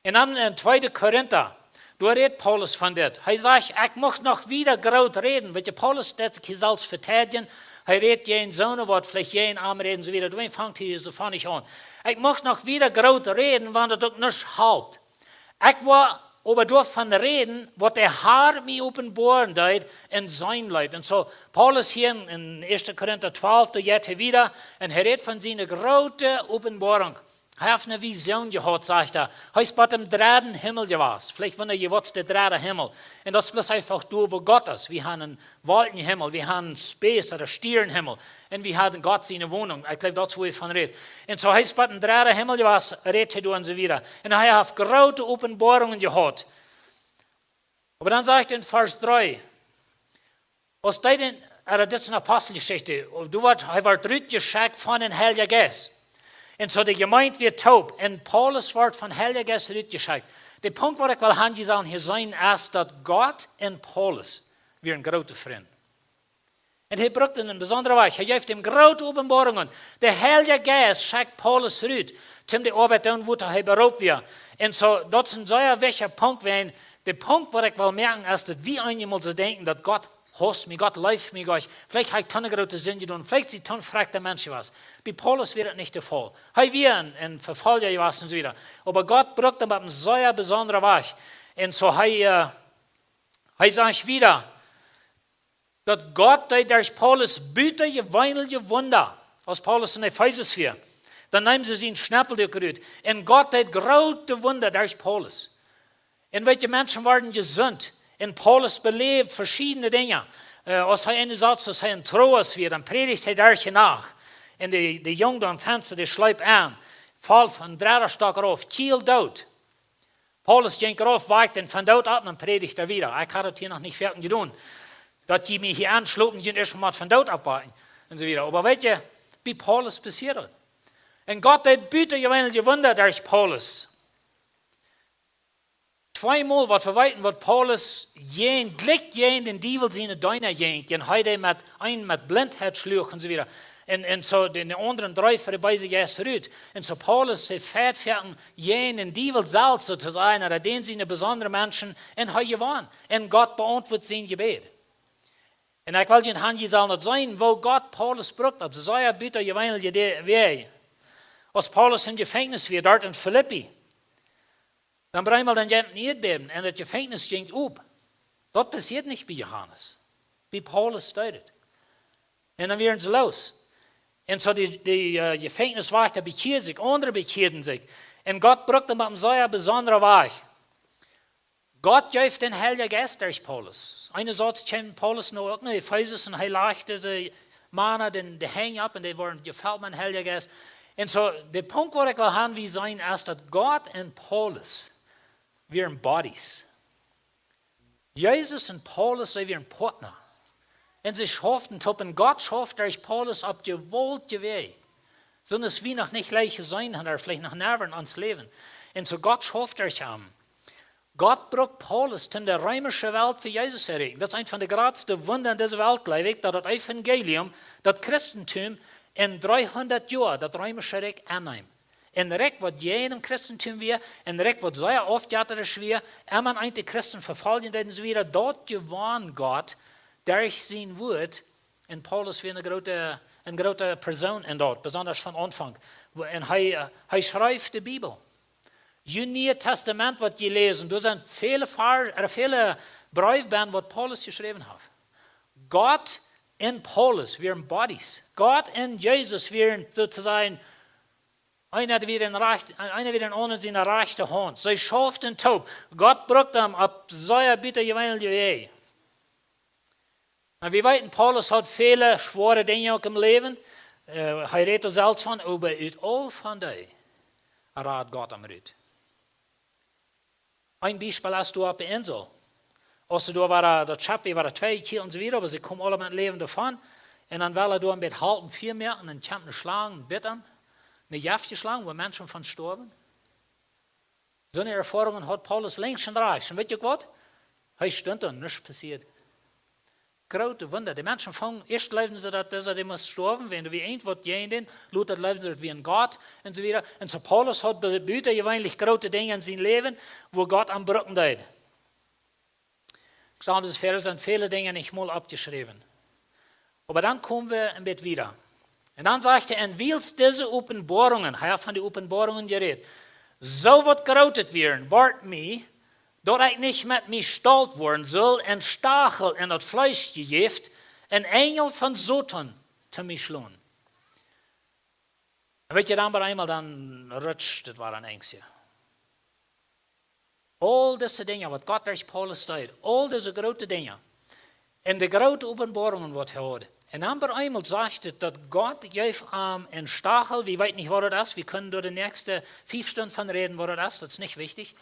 Un dan en tweede Korinta, doa rät Paulus von dit. Hee sajcht: "Ekj mucht noch wieda groot räden." Weetst, Paulus deed sikj hia selfst veteidjen. Hee rät jäajen soone waut veleicht jäajen am räden, soo wieda. Doawäajen fangt hee soo von nich aun. "Ekj mucht noch wieda groot räden, wan daut uk nuscht halpt. Ekj woa oba doavon räden, waut de Herr mie openboaren deed en sien Läwen." Un soo, Paulus hia en, en Ieeschte Korinta twalf, doa jeit hee wieda un hee rät von siene groote Openboarunk. Hee haft eene Vision jehaut, sajcht hee. Hee es bie dän dredden Himmel jewast. Veleicht wundren jie, waut es de dredde Himmel? Un daut es bloos eefach doa, wua Gott es. Wie haben een Wolkjenhimmel, wie haben Space ooda Stierenhimmel. Un wie haben Gott siene Wohnunk. Ekj jleew, daut es, wua hee von rät. Un soo, hee es bie dän dredden Himmel jewast, rät hee doa un soo wieda. Un hee haft groote Openboarungen jehaut. Oba dan sajcht hee en Varsch dree, aus hee dän, äh, dit es eene Aposteljeschicht, doa woat, hee woat rutjeschekjt von dän Heiljen Jeist. Un soo de Jemeent wia toop, un Paulus woat vom Heiljen Jeist rutjeschekjt. De Punkt, waut ekj well han, jie sellen hia seenen, es daut Gott un Paulus wieren groote Frind. Un hee brukt en eene besondre Wies. Hee jeef am groote Openboarungen. De Heilje Jeist schekjt Paulus rut, om de Oabeit to doonen, woatoo hee beroopen wia. Un soo, daut es een sea wichtja Punkt, wan de Punkt, waut ekj well moaken, es daut wie eenjemol soo denkjen, daut Gott hausst mie, Gott leeft mie, Gott, veleicht hab ekj too eene groote Sind jedonen, veleicht sie ekj too een verekjta Mensch jewast. Bie Paulus wia daut nich de Faul. Hee wia een, een Vefolja jewast un soo wieda. Oba Gott brukt am opp eene sea besondre Wies. Un soo hee, äh, hee sajcht wieda, daut Gott deed derch Paulus butajeweenelje Wunda, aus Paulus en Efesus wia. Dan neemen see sien Schneppelduak rut. Un Gott deed groote Wunda derch Paulus. Un weetst, Menschen worden jesunt. Un Paulus beläwd veschiedne Dinja. Äh, aus hee eene Städ, aus hee en Troas wia, dan prädicht hee doa de Nacht. Un de, de Jung doa aum Fensta, dee schleep aun. Foll vom dredden Stock rauf, kjieeldoot. Paulus jinkj rauf, wajkjt am vom Doot opp un prädicht doa wieda. Ekj haud daut hia noch nich foaken jedonen. Daut jie mie hia aunschlopen, jie ieescht mol vom Doot oppwakjen. Un soo wieda. Oba weetst, bie Paulus passieed daut. Un Gott deed butajeweenelje Wunda derch Paulus. Tweemol, waut wie weeten, waut Paulus jäajen, jlikj jäajen dän Diewel siene Deena jinkj. Un hee deed met, een met Blindheit schluach un soo wieda. Un, un soo de, de aundre dree fa de beese Jeista rut. Un soo Paulus, hee fajcht fa am jäajen dän Diewel selfst, soo to sajen, hee deed siene besondre Menschen un hee jewann. Un Gott beauntwuat sien Jebäd. Un ekj well junt han, jie sellen daut seenen, woo Gott Paulus brukt opp sea butajeweenelje Wäaj. Aus Paulus em Jefenkjnis wia, doa en Filippi, dan bie eemol dan jeef et een Ieedbäben un daut Jefenkjnis jinkj op. Daut passieed nich bie Johanes. Bie Paulus deed et. Un dan wieren see loos. Un soo de, de, äh, Jefenkjniswajchta bekjieed sikj, aundre bekjieeden sikj. Un Gott brukt am opp eene sea besondre Wies. Gott jeef dän Heiljen Jeist derch Paulus. Eene Städ kjeem Paulus nu uk no Efesus un hee lajcht dise Mana de, de Henj opp un dee worden jefelt met dän Heiljen Jeist. Un soo, de Punkt, waut ekj well han, wie seenen, es daut Gott un Paulus wieren Buddies. Jesus un Paulus, see wieren Partner. Un see schauften toop un Gott schauft derch Paulus opp jewaultje Wäaj. Soo aus wie noch nich leicht jeseenen haben, ooda veleicht noch nie en ons Läwen. Un soo Gott schauft derch am. Gott brukt Paulus, om de reemische Welt fa Jesus to erreichen. Daut es eent von de jratste Wunda en dise Welt, jleew ekj, daut daut Evangelium, daut Christentum en dreehundat Joa daut reemische Rikj aunneem. Een Rikj, waut jäajen daut Christentum wia, een Rikj, waut sea aufjettasch wia, emma Antichristen vefoljen deeden, soo wieda, daut jewann Gott derch sien Wuat. Un Paulus wia eene groote, eene groote Persoon en daut, besonda von Aunfank. Wua-, un hee, äh, hee schreef de Bibel. Jun Niee Tastament, waut jie läsen, doa sent väle Var-, äh, väle Breew bie, waut Paulus jeschräwen haft. Gott un Paulus wieren Buddies. Gott un Jesus wieren soo to sajen, eena wia en rajcht-, eena wia en aundren siene rajchte Haunt. See schauften toop. Gott brukt am opp sea butajeweenelje Wäaj. Un wie weeten, Paulus haud väle schwoare Dinja uk em Läwen. Äh, hee rät doa selfst von, oba ut aul von dee rad Gott am rut. Een Biespel es doa opp de Insel. Aus see doa wieren, daut Schepp wia wieda twei Kilo un soo wieda, oba see kjeemen aula met Läwen doavon. Un dan well hee doa een bät halpen Fia moaken un kjemt eene Schlang, een Bit aun, eene jeftje Schlang, wua Menschen von stoawen. Soone Erfoarungen haud Paulus lenjd un rajchts. Un weet jie waut? Hee stunt doa, nuscht passieed. Groote Wunda. De Menschen fungen, ieescht jleewden see, daut dee, dee must stoawen, wan doa wia irjentwaut jäajen dän, lota jleewden see, daut wia een Gott, un soo wieda. Un soo Paulus haud be-, butajeweenlich groote Dinja en sien Läwen, wua Gott am brucken deed. Ekj saj, daut wieren väle Dinja nich mol oppjeschräwen. Oba dan komen wie een bät wieda. Un dan sajcht hee, un wiels dise Openboarungen, hee haft von dee Openboarungen jerät, soo waut Grootet wieren, wort mie, daut ekj nich met mie stolt woaren sull, een Stachel en daut Fleesch jejäft, een Enjel von Soton to mie schlonen. Un weet jie, dan bie eemol, dan rutscht et wada een Enjtje. Aul dise Dinja, waut Gott derch Paulus deed, aul dise groote Dinja, un de groote Openboarungen, waut hee haud. Un dan bie eemol sajcht et, daut Gott jeef am een Stachel, wie weeten nich, waut daut es, wie kjennen doa de näakjste fief Stunden von räden, waut daut es, daut es nich wichtich.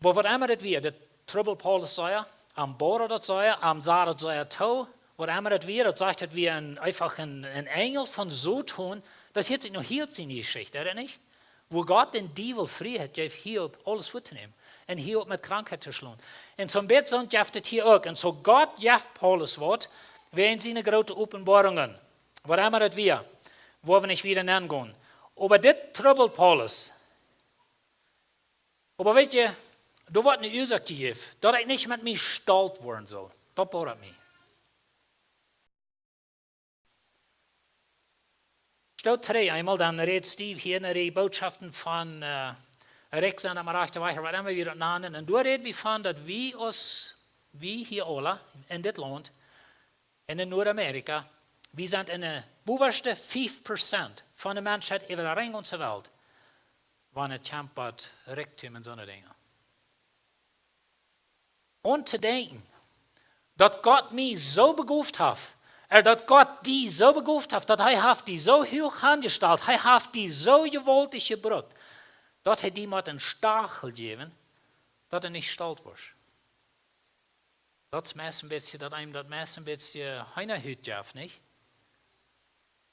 Oba waut emma daut wia, daut trubbeld Paulus sea, am boad daut sea, am sach daut sea too, waut emma daut wia, daut sajcht, daut wia een, eefach een, een Enjel von Soton, daut hieet sikj noch hia opp siene Jeschicht, ooda nich? Wua Gott dän Diewel Frieheit jeef, hia opp aules fuat to nämen un hia opp met Krankheit to schlonen. Un soo een bät soo jeft et hia uk. Un soo Gott jeft Paulus waut, wäajen siene groote Openboarungen, waut emma daut wia, wua wie nich wieda nengonen. Oba dit trubbeld Paulus. Oba weet jie, doa woat eene Uasoak jejäft, daut ekj nich met mie stolt woaren sull. Daut boadat mie. Stal trigj eemol, dan rät Steve hia en de Bootschoften von, äh, rikj sennen, opp dän rajchten Wajch, waut emma wie daut nanen. Un doa räd wie von, daut wie aus, wie hia aula en dit Launt, en Nuadamerika, wie sent en de bowaschte fief Prozent von de Menschheit äwa de gaunze Welt, wan et kjemt bat Rikjdom un soone Dinja. Un to denkjen, daut Gott mie soo begoft haft, ooda daut Gott die soo begoft haft, daut hee haft die soo huach aunjestalt, hee haft die soo jewaultich jebrukt, daut hee die mott een Stachel jäwen, daut du nich stolt woascht. Daut es meist een bät, daut eenem daut meist een bät Heenahut jeft, nich?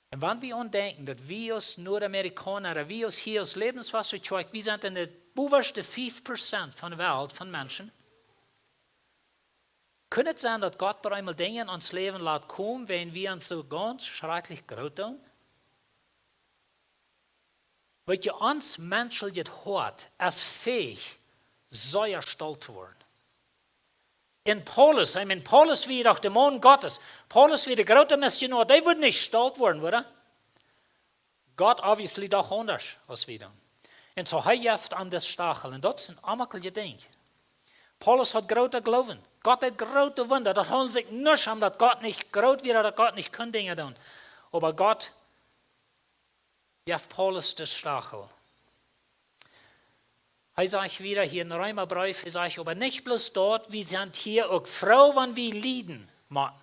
Un wan wie aun denkjen, daut wie aus Nuadamerikauna, ooda wie aus hia aus Lebenswasser Kjoakj, wie sent en de bowaschte fief Prozent von de Welt von Menschen, kaun et sennen, daut Gott bie eemol Dinja en ons Läwen lat komen, wan wie ons soo gaunz schrakjlich groot doonen? Weet jie, ons menschlichet Hoat es fäich, sea stolt to woaren. Un Paulus, ekj meen, Paulus wia doch de Maun Gottes. Paulus wia de groote Missionoa. Dee wudd nich stolt woaren, wudd hee? Gott obviously doch aundasch aus wie dan. Un soo hee jeft am dän Stachel. Un daut es een aunmoakjet Dinkj. Paulus haud grooten Gloowen. Gott deed groote Wunda. Daut haud sikj nuscht aun, daut Gott nich groot wia, daut Gott nich kunn Dinja doonen. Oba Gott jeft Paulus dän Stachel. Hee sajcht wieda hia em Reemabreef, hee sajcht, oba nich bloos daut, wie sent hia uk froo, wan wie lieden motten.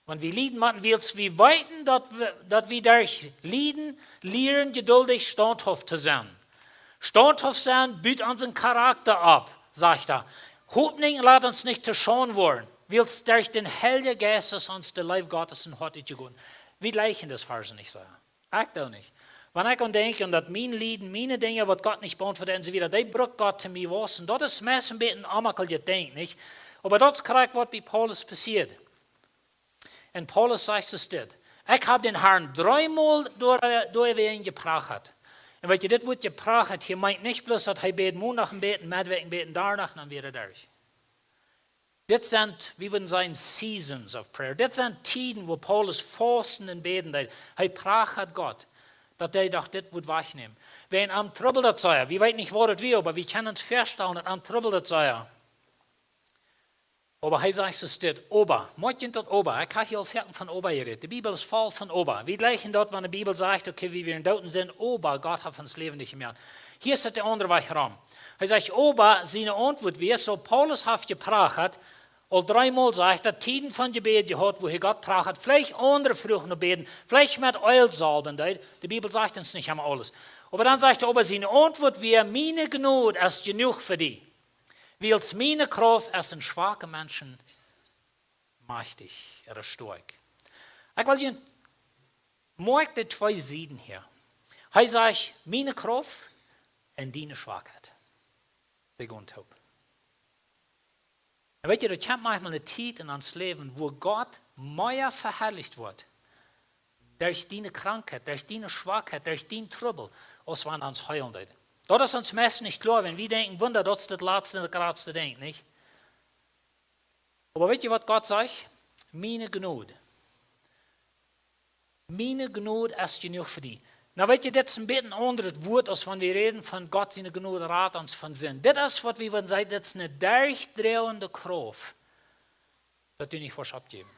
Wan wie lieden motten, wiels wie weeten, daut wie, daut wie derch Lieden lieren, jeduldich, staunthauft to sennen. Staunthauft sennen but onsen Charakta opp, sajcht hee. Hopninj lat ons nich to Schaund woaren, wiels derch dän Heiljen Jeist es ons de Leew Gottes em Hoat utjegoten. Wie jlikjen dise Varsch nich soo. Ekj doo nich. Wan ekj aun denkj, aun daut mien Lieden, miene Dinja, waut Gott nich beauntwuat un soo wieda, dee brukt Gott to mie wausen. Daut es meist een bät een aunmoakjet Dinkj, nich? Oba daut es krakjt, waut bie Paulus passieed. Un Paulus sajcht soo dit: Ekj hab dän Harn dreemol doa, doawäajen jeprachat. Un weet jie, dit Wuat jeprachat hia meent nich bloos, daut hee bäd Mondach een bät, Meddwäakj een bät, Donnadach, dan wia hee derch. Dit sent, wie wudden sajen, seasons of prayer. Dit sent Tieden, wua Paulus fausten un bäden deed. Hee prachat Gott, daut hee docht, dit wudd wajchnämen. Wan am trubbelt daut sea. Wie weeten nich, waut et wia, oba wie kjennen ons väastalen, daut am trubbelt daut sea. Oba hee sajcht soo dit: Oba, moakj junt daut oba. Ekj hab hia aul foaken von oba jerät. De Bibel es voll von oba. Wie jlikjen daut, wan de Bibel sajcht, okay, wie wieren doot en Sind, oba Gott haft ons läwendich jemoakt. Hia es et de aundre Wajch rom. Hee sajcht, oba siene Auntwuat wia, soo Paulus haft jeprachat, aul dreemol sajcht daut, Tieden von Jebäd jehaut, wua hee Gott prachat, veleicht aundre fruach no bäden, veleicht met Eelsalwen deed. De Bibel sajcht ons nich emma aules. Oba dan sajcht hee, oba siene Auntwuat wia: Miene Jnod es jenuach fa die, wiels miene Krauft es en schwake Menschen majchtich, ooda stoakj. Ekj well junt, moakj de twee Sieden hia. Hee sajcht, miene Krauft un diene Schwakheit. Dee gonen toop. Un weet jie, daut kjemt maunchmol eene Tiet en ons Läwen, wua Gott mea veharlicht woat derch diene Krankheit, derch diene Schwakheit, derch dien Trubbel, aus wan hee ons heelen deed. Daut es ons meist nich kloa, wan wie denkjen, Wunda, daut es daut latste un daut jratste Dinkj, nich? Oba weet jie, waut Gott sajcht? Miene Jnod. Miene Jnod es jenuach fa die. Nu weet jie, dit es een bät een aundret Wuat, aus wan wie räden von Gott siene Jnod rat ons von Sind. Dit es waut wie wudden sajen, dit es eene derchdroagende Krauft, daut du nich woascht oppjäwen.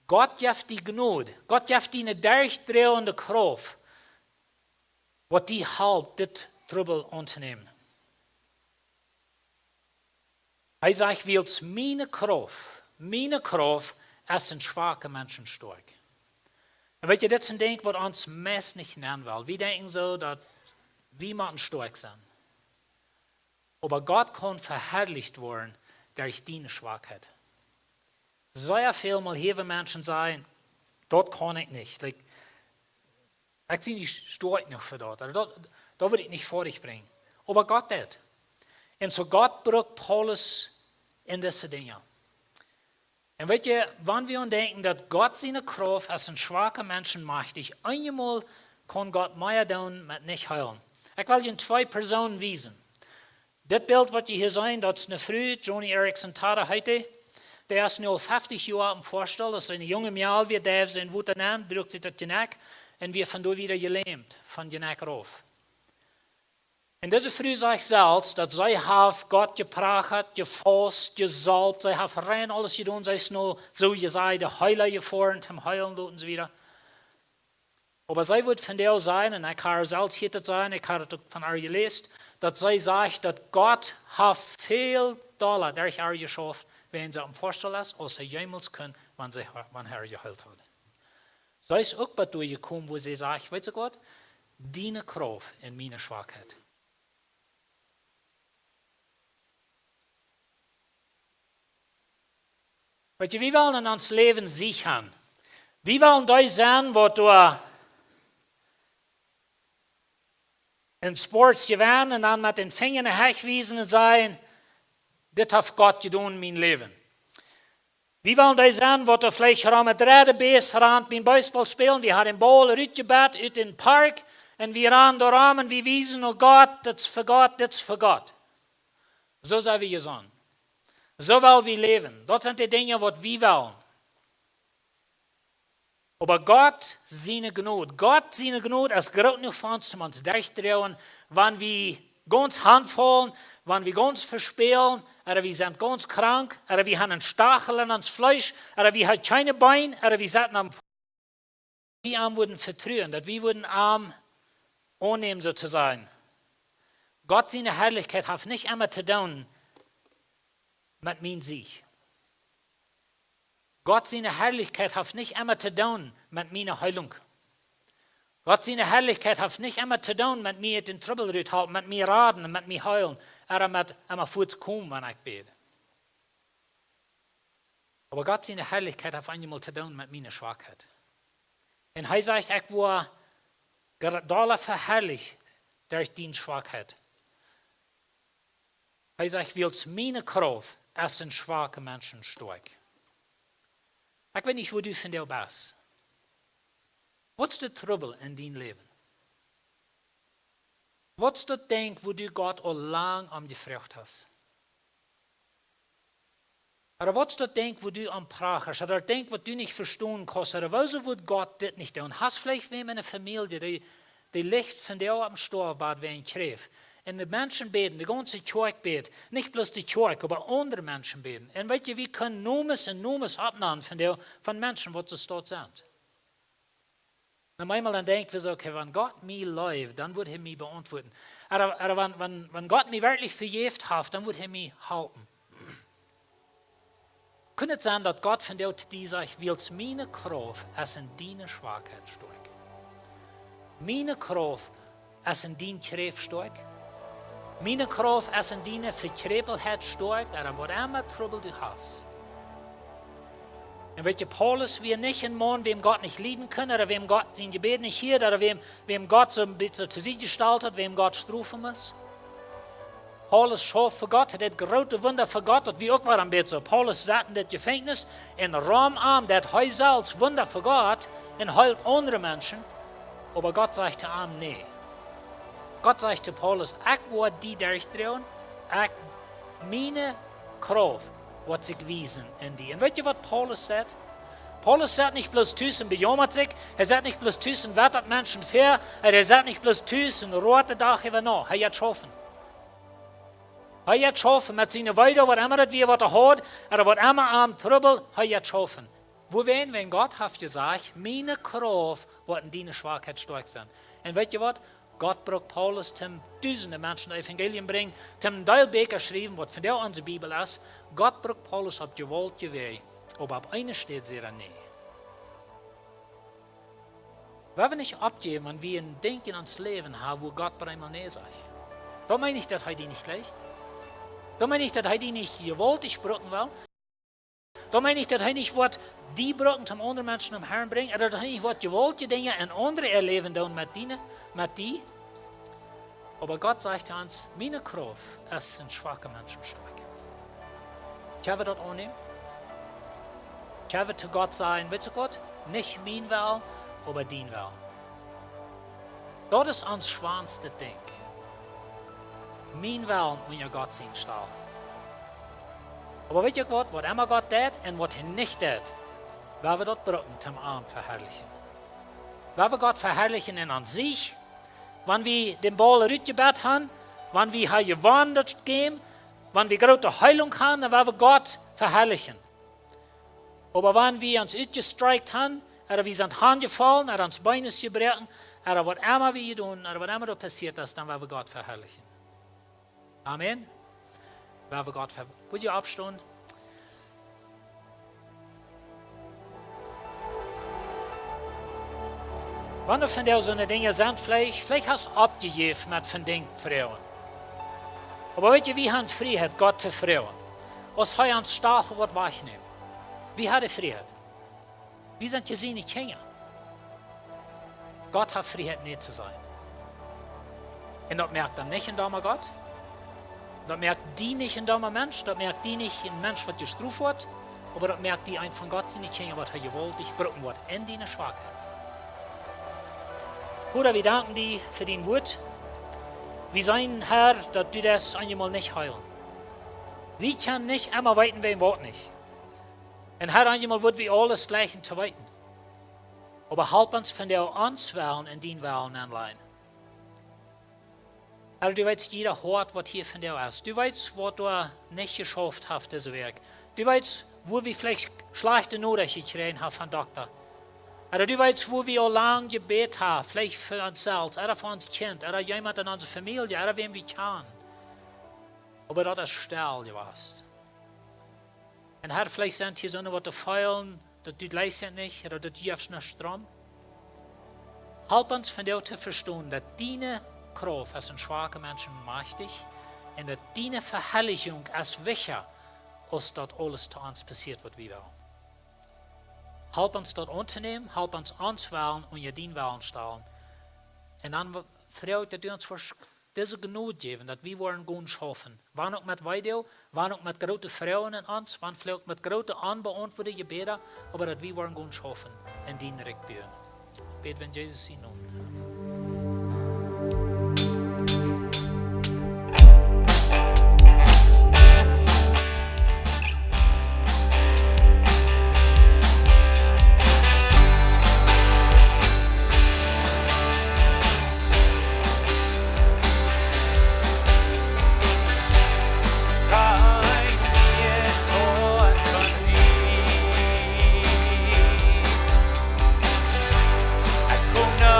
Gott jeft die Jnod. Gott jeft die eene derchdroagende Krauft, waut die halpt, dit Trubbel auntonämen. Hee sajcht, wiels miene Krauft, miene Krauft es en schwake Menschen stoakj. Un weet jie, dit es een Dinkj, waut ons meist nich nenn well. Wie denkjen soo, daut wie motten stoakj sennen. Oba Gott kaun veharlicht woaren derch diene Schwakheit. Sea väl mol hieren wie Menschen sajen, daut kaun ekj nich. Like, ekj sie nich stoakj jenuach fa daut. Daut, daut wudd ekj nich foadich brinjen. Oba Gott deed. Un soo Gott brukt Paulus en dise Dinja. Un weet jie, wan wie aun denkjen, daut Gott siene Krauft es en schwake Menschen majchtich, eenjemol kaun Gott mea doonen met nich heelen. Ekj well junt twee Persoonen wiesen. Dit Bilt, waut jie hia seenen, daut es eene Fru, Joni Eareckson Tada heet dee. Dee es nu aul feftich Joa oppem Foastool, aus see een junget Mejal wia, deed see en Wota nenn, bruak see daut Jnakj un wia von doa wieda jelämt, von Jnakj rauf. Un dise Fru sajcht selfst, daut see haft Gott jeprachat, jefaust, jesaulft, see haft rein aules jedonen, see es nu, soo jie sajen, de Heela jefoaren, toom heelen loten, soo wieda. Oba see wudd vondoag sajen, un ekj hab selfst hia daut sajen, ekj hab daut uk von äa jeläst, daut see sajcht, daut Gott haft väl dolla derch äa jeschauft, wan see oppem Foastool es, aus see jemols kunn, wan see, wan hee jeheelt haud. See es uk bat doa jekomen, wua see sajcht, weetst du waut? Diene Krauft en miene Schwakheit. Weetst du, wie wellen en ons Läwen Sieg han. Wie wellen dee sennen, waut doa en Sports jewennen un dan met dän Finja no Hecht wiesen un sajen, dit haft Gott jedonen en mien Läwen. Wie wellen dee sennen, waut doa veleicht rom daut dredde Bäs rant biem Baseball spälen. Wie haben dän Baul rutjebät ut dän Park un wie rannen doa rom un wie wiesen, oh Gott, dit es fa Gott, dit es fa Gott. Soo sent wie jesonnen. Soo well wie läwen. Daut sent de Dinja, waut wie wellen. Oba Gott siene Jnod, Gott siene Jnod es groot jenuach fa ons, om ons derchdroagen, wan wie gaunz hanfaulen, wan wie gaunz vespälen, ooda wie sent gaunz krank, ooda wie haben een Stachel en ons Fleesch, ooda wie haben kjeene Been, ooda wie setten am, wie am wudden vetruen, daut wie wudden am aunnämen, soo to sajen. Gott siene Harlichkjeit haft nich emma to doonen met mien Sieg. Gott siene Harlichkjeit haft nich emma to doonen met miene Heelunk. Gott siene Harlichkjeit haft nich emma to doonen met mie ut dän Trubbel ruthalpen, met mie raden un met mie heelen, ooda met emma fuaz komen, wan ekj bäd. Oba Gott siene Harlichkjeit haft eenjemol to doonen met miene Schwakheit. Un hee sajcht, ekj woa gra-, dolla veharlicht derch diene Schwakheit. Hee sajcht, wiels miene Krauft es en schwake Menschen stoakj. Ekj weet nich, wua du vondoag best. Waut es de Trubbel en dien Läwen? Waut es daut Dinkj, wua du Gott aul lang om jefroacht hast? Ooda waut es daut Dinkj, wua du om prachst? Ooda daut Dinkj, waut du nich vestonen kaust? Ooda wuarom wudd Gott dit nich doonen? Hast veleicht wäm en de Famielje, dee, dee licht vondoag oppem Stoawbad wäajen Kjräft. Un de Menschen bäden, de gaunze Kjoakj bät. Nich bloos de Kjoakj, oba aundre Menschen bäden. Un weetst du, wie kjennen Nomes un Nomes oppnanen vondoag von Menschen, waut soo staut sent. Un eemol dan denkj wie soo, okay, wan Gott mie leeft, dan woat hee mie beauntwuaden. Ooda, ooda wan, wan, wan Gott mie werkjlich vejäft haft, dan woat hee mie halpen. Kunn et sennen, daut Gott vondoag to die sajcht, wiels miene Krauft es en diene Schwakheit stoakj. Miene Krauft es en dien Kjräft stoakj. Miene Krauft es en diene Vekjräpelheit stoakj, ooda waut emma Trubbel du hast. Un weet jie, Paulus wia nich een Maun, wäm Gott nich lieden kunn, ooda wäm Gott sien Jebäd nich hieed, ooda wäm, wäm Gott soo een bät to Sied jestalt haud, wäm Gott strofen must. Paulus schauft fa Gott, hee deed groote Wunda fa Gott, daut wia uk wada een bät soo. Paulus saut en daut Jefenkjnis un Rom aun, deed hee selfst Wunda fa Gott un heeld aundre Menschen. Oba Gott sajcht to am: "Nä." Gott sajcht to Paulus: "Ekj woa die derchdroagen, ekj, miene Krauft woat sikj wiesen en die." Un weet jie, waut Paulus deed? Paulus saut nich bloos tus un bejaumat sikj, hee saut nich bloos tus un wettat Menschen väa, un hee saut nich bloos tus un roat dän Dach äwa no. Hee jeit schaufen. Hee jeit schaufen met siene Weedoag, waut emma daut wia, waut hee haud, ooda waut emma am trubbelt, hee jeit schaufen. Wuawäajen? Wiels Gott haft jesajcht: "Miene Krauft woat en diene Schwakheit stoakj sennen." Un weet jie waut? Gott brukt Paulus, toom dusende Menschen daut Evangelium brinjen, toom een Deel Bieekja schriewen, waut vondoag onse Bibel es. Gott brukt Paulus opp jewaultje Wäaj, oba opp eene Städ säd hee nä. Wie woaren nich oppjäwen, wan wie een Dinkj en ons Läwen haben, wua Gott opp eemol nä sajcht. Daut meent nich, daut hee die nich jlikjt. Daut meent nich, daut hee die nich jewaultich brucken well. Daut meent nich, daut hee nich woat die brucken, om aundre Menschen nom Herrn brinjen, ooda daut hee nich woat jewaultje Dinja en aundre äa Läwen doonen met diene, met die. Oba Gott sajcht ons: "Miene Krauft es en schwake Menschen stoakj." Kjenn wie daut aunnämen? Kjenn wie to Gott sajen: "Weetst du, Gott, nich mien Wellen, oba dien Wellen." Daut es ons schwoaste Dinkj. Mien Wellen unja Gott sien stalen. Oba weetst du waut, waut emma Gott deit un waut hee nich deit, woa wie daut brucken, toom am veharlichen. Woa wie Gott veharlichen en ons Sieg, wan wie dän Baul rutjebät haben, wan wie haben jewonnen daut Game, wan wie groote Heelunk haben, dan woa wie Gott veharlichen. Oba wan wie ons utjestrakjt haben, ooda wie sent hanjefollen, ooda ons Been es jebroaken, ooda waut emma wie doonen, ooda waut emma doa passieet es, dan woa wie Gott veharlichen. Amen. Woa wie Gott ver-, woa wie oppstonen? Wan doa vondoag soone Dinja sent, veleicht, veleicht hast du oppjejäft met von Dinja froagen. Oba weetst du, wie haben Frieheit, Gott to froagen. Aus hee ons Stachel woat wajchnämen. Wie haben Frieheit. Wie sent siene Kjinja. Gott haft Frieheit, nä to sajen. Un daut moakt am nich een domma Gott. Daut moakt die nich een domma Mensch. Daut moakt die nich een Mensch, waut jestroft woat. Oba daut moakt die een von Gott siene Kjinja, waut hee jewaultich brucken woat en diene Schwakheit. Voda, wie danken die fa dien Wuat. Wie seenen, Herr, daut du daut eenjemol nich heelst. Wie kjennen nich emma weeten, wäm waut nich. Un Herr, eenjemol woa wie aules jleichen to weeten. Oba help ons vondoag ons Wellen en dien Wellen aunlajen. Herr, du weetst jieda Hoat, waut hia vondoag es. Du weetst, waut doa nich jeschauft haft dise Wäakj. Du weetst, wua wie veleicht schlajchte Norecht jekjräajen haben von Dokta. Herr, du weetst, wua wie aul lang jebät haben, veleicht fa ons selfst, ooda fa ons Kjint, ooda jemaunt en onse Famielje, ooda wäm wie kjanen. Oba daut es stell jewast. Un Herr, veleicht sent hia soone, waut feelen, daut du jleichst nich, ooda daut du jefst nich strom. Help ons vondoag to vestonen, daut diene Krauft es en schwaken Menschen majchtich un daut diene Veharlichunk es wichtja, aus daut aules to ons passieet, waut wie wellen. Help ons daut auntonämen, help ons ons Wellen unja dien Wellen stalen. Un dan w-, froag ekj, daut du ons woascht dise Jnod jäwen, daut wie woaren gonen schaufen. Wan uk met Weedoag, wan uk met groote Froagen en ons, wan veleicht uk met groote onbeauntwuade Jebäda, oba daut wie woaren gonen schaufen en dien Rikj buen. Bäd wie en Jesus sienen Nomen. Rein mie daut Hoat von die. Ekj kom no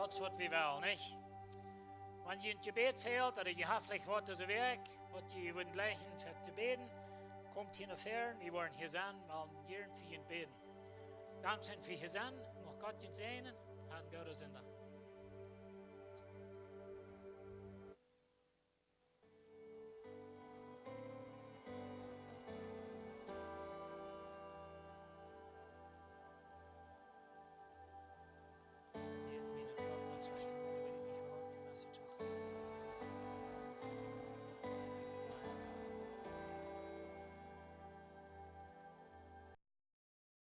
Daut es waut wie wellen, nich? Wan jie een Jebäd fält, ooda jie haben veleicht waut dise Wäakj, waut jie wudden jleichen fa to bäden, komt hia no väaren, wie woaren hia sennen, wellen jieren fa junt bäden. Dankscheen fa hia sennen, mucht Gott junt säajnen, habt een gooden Sindach.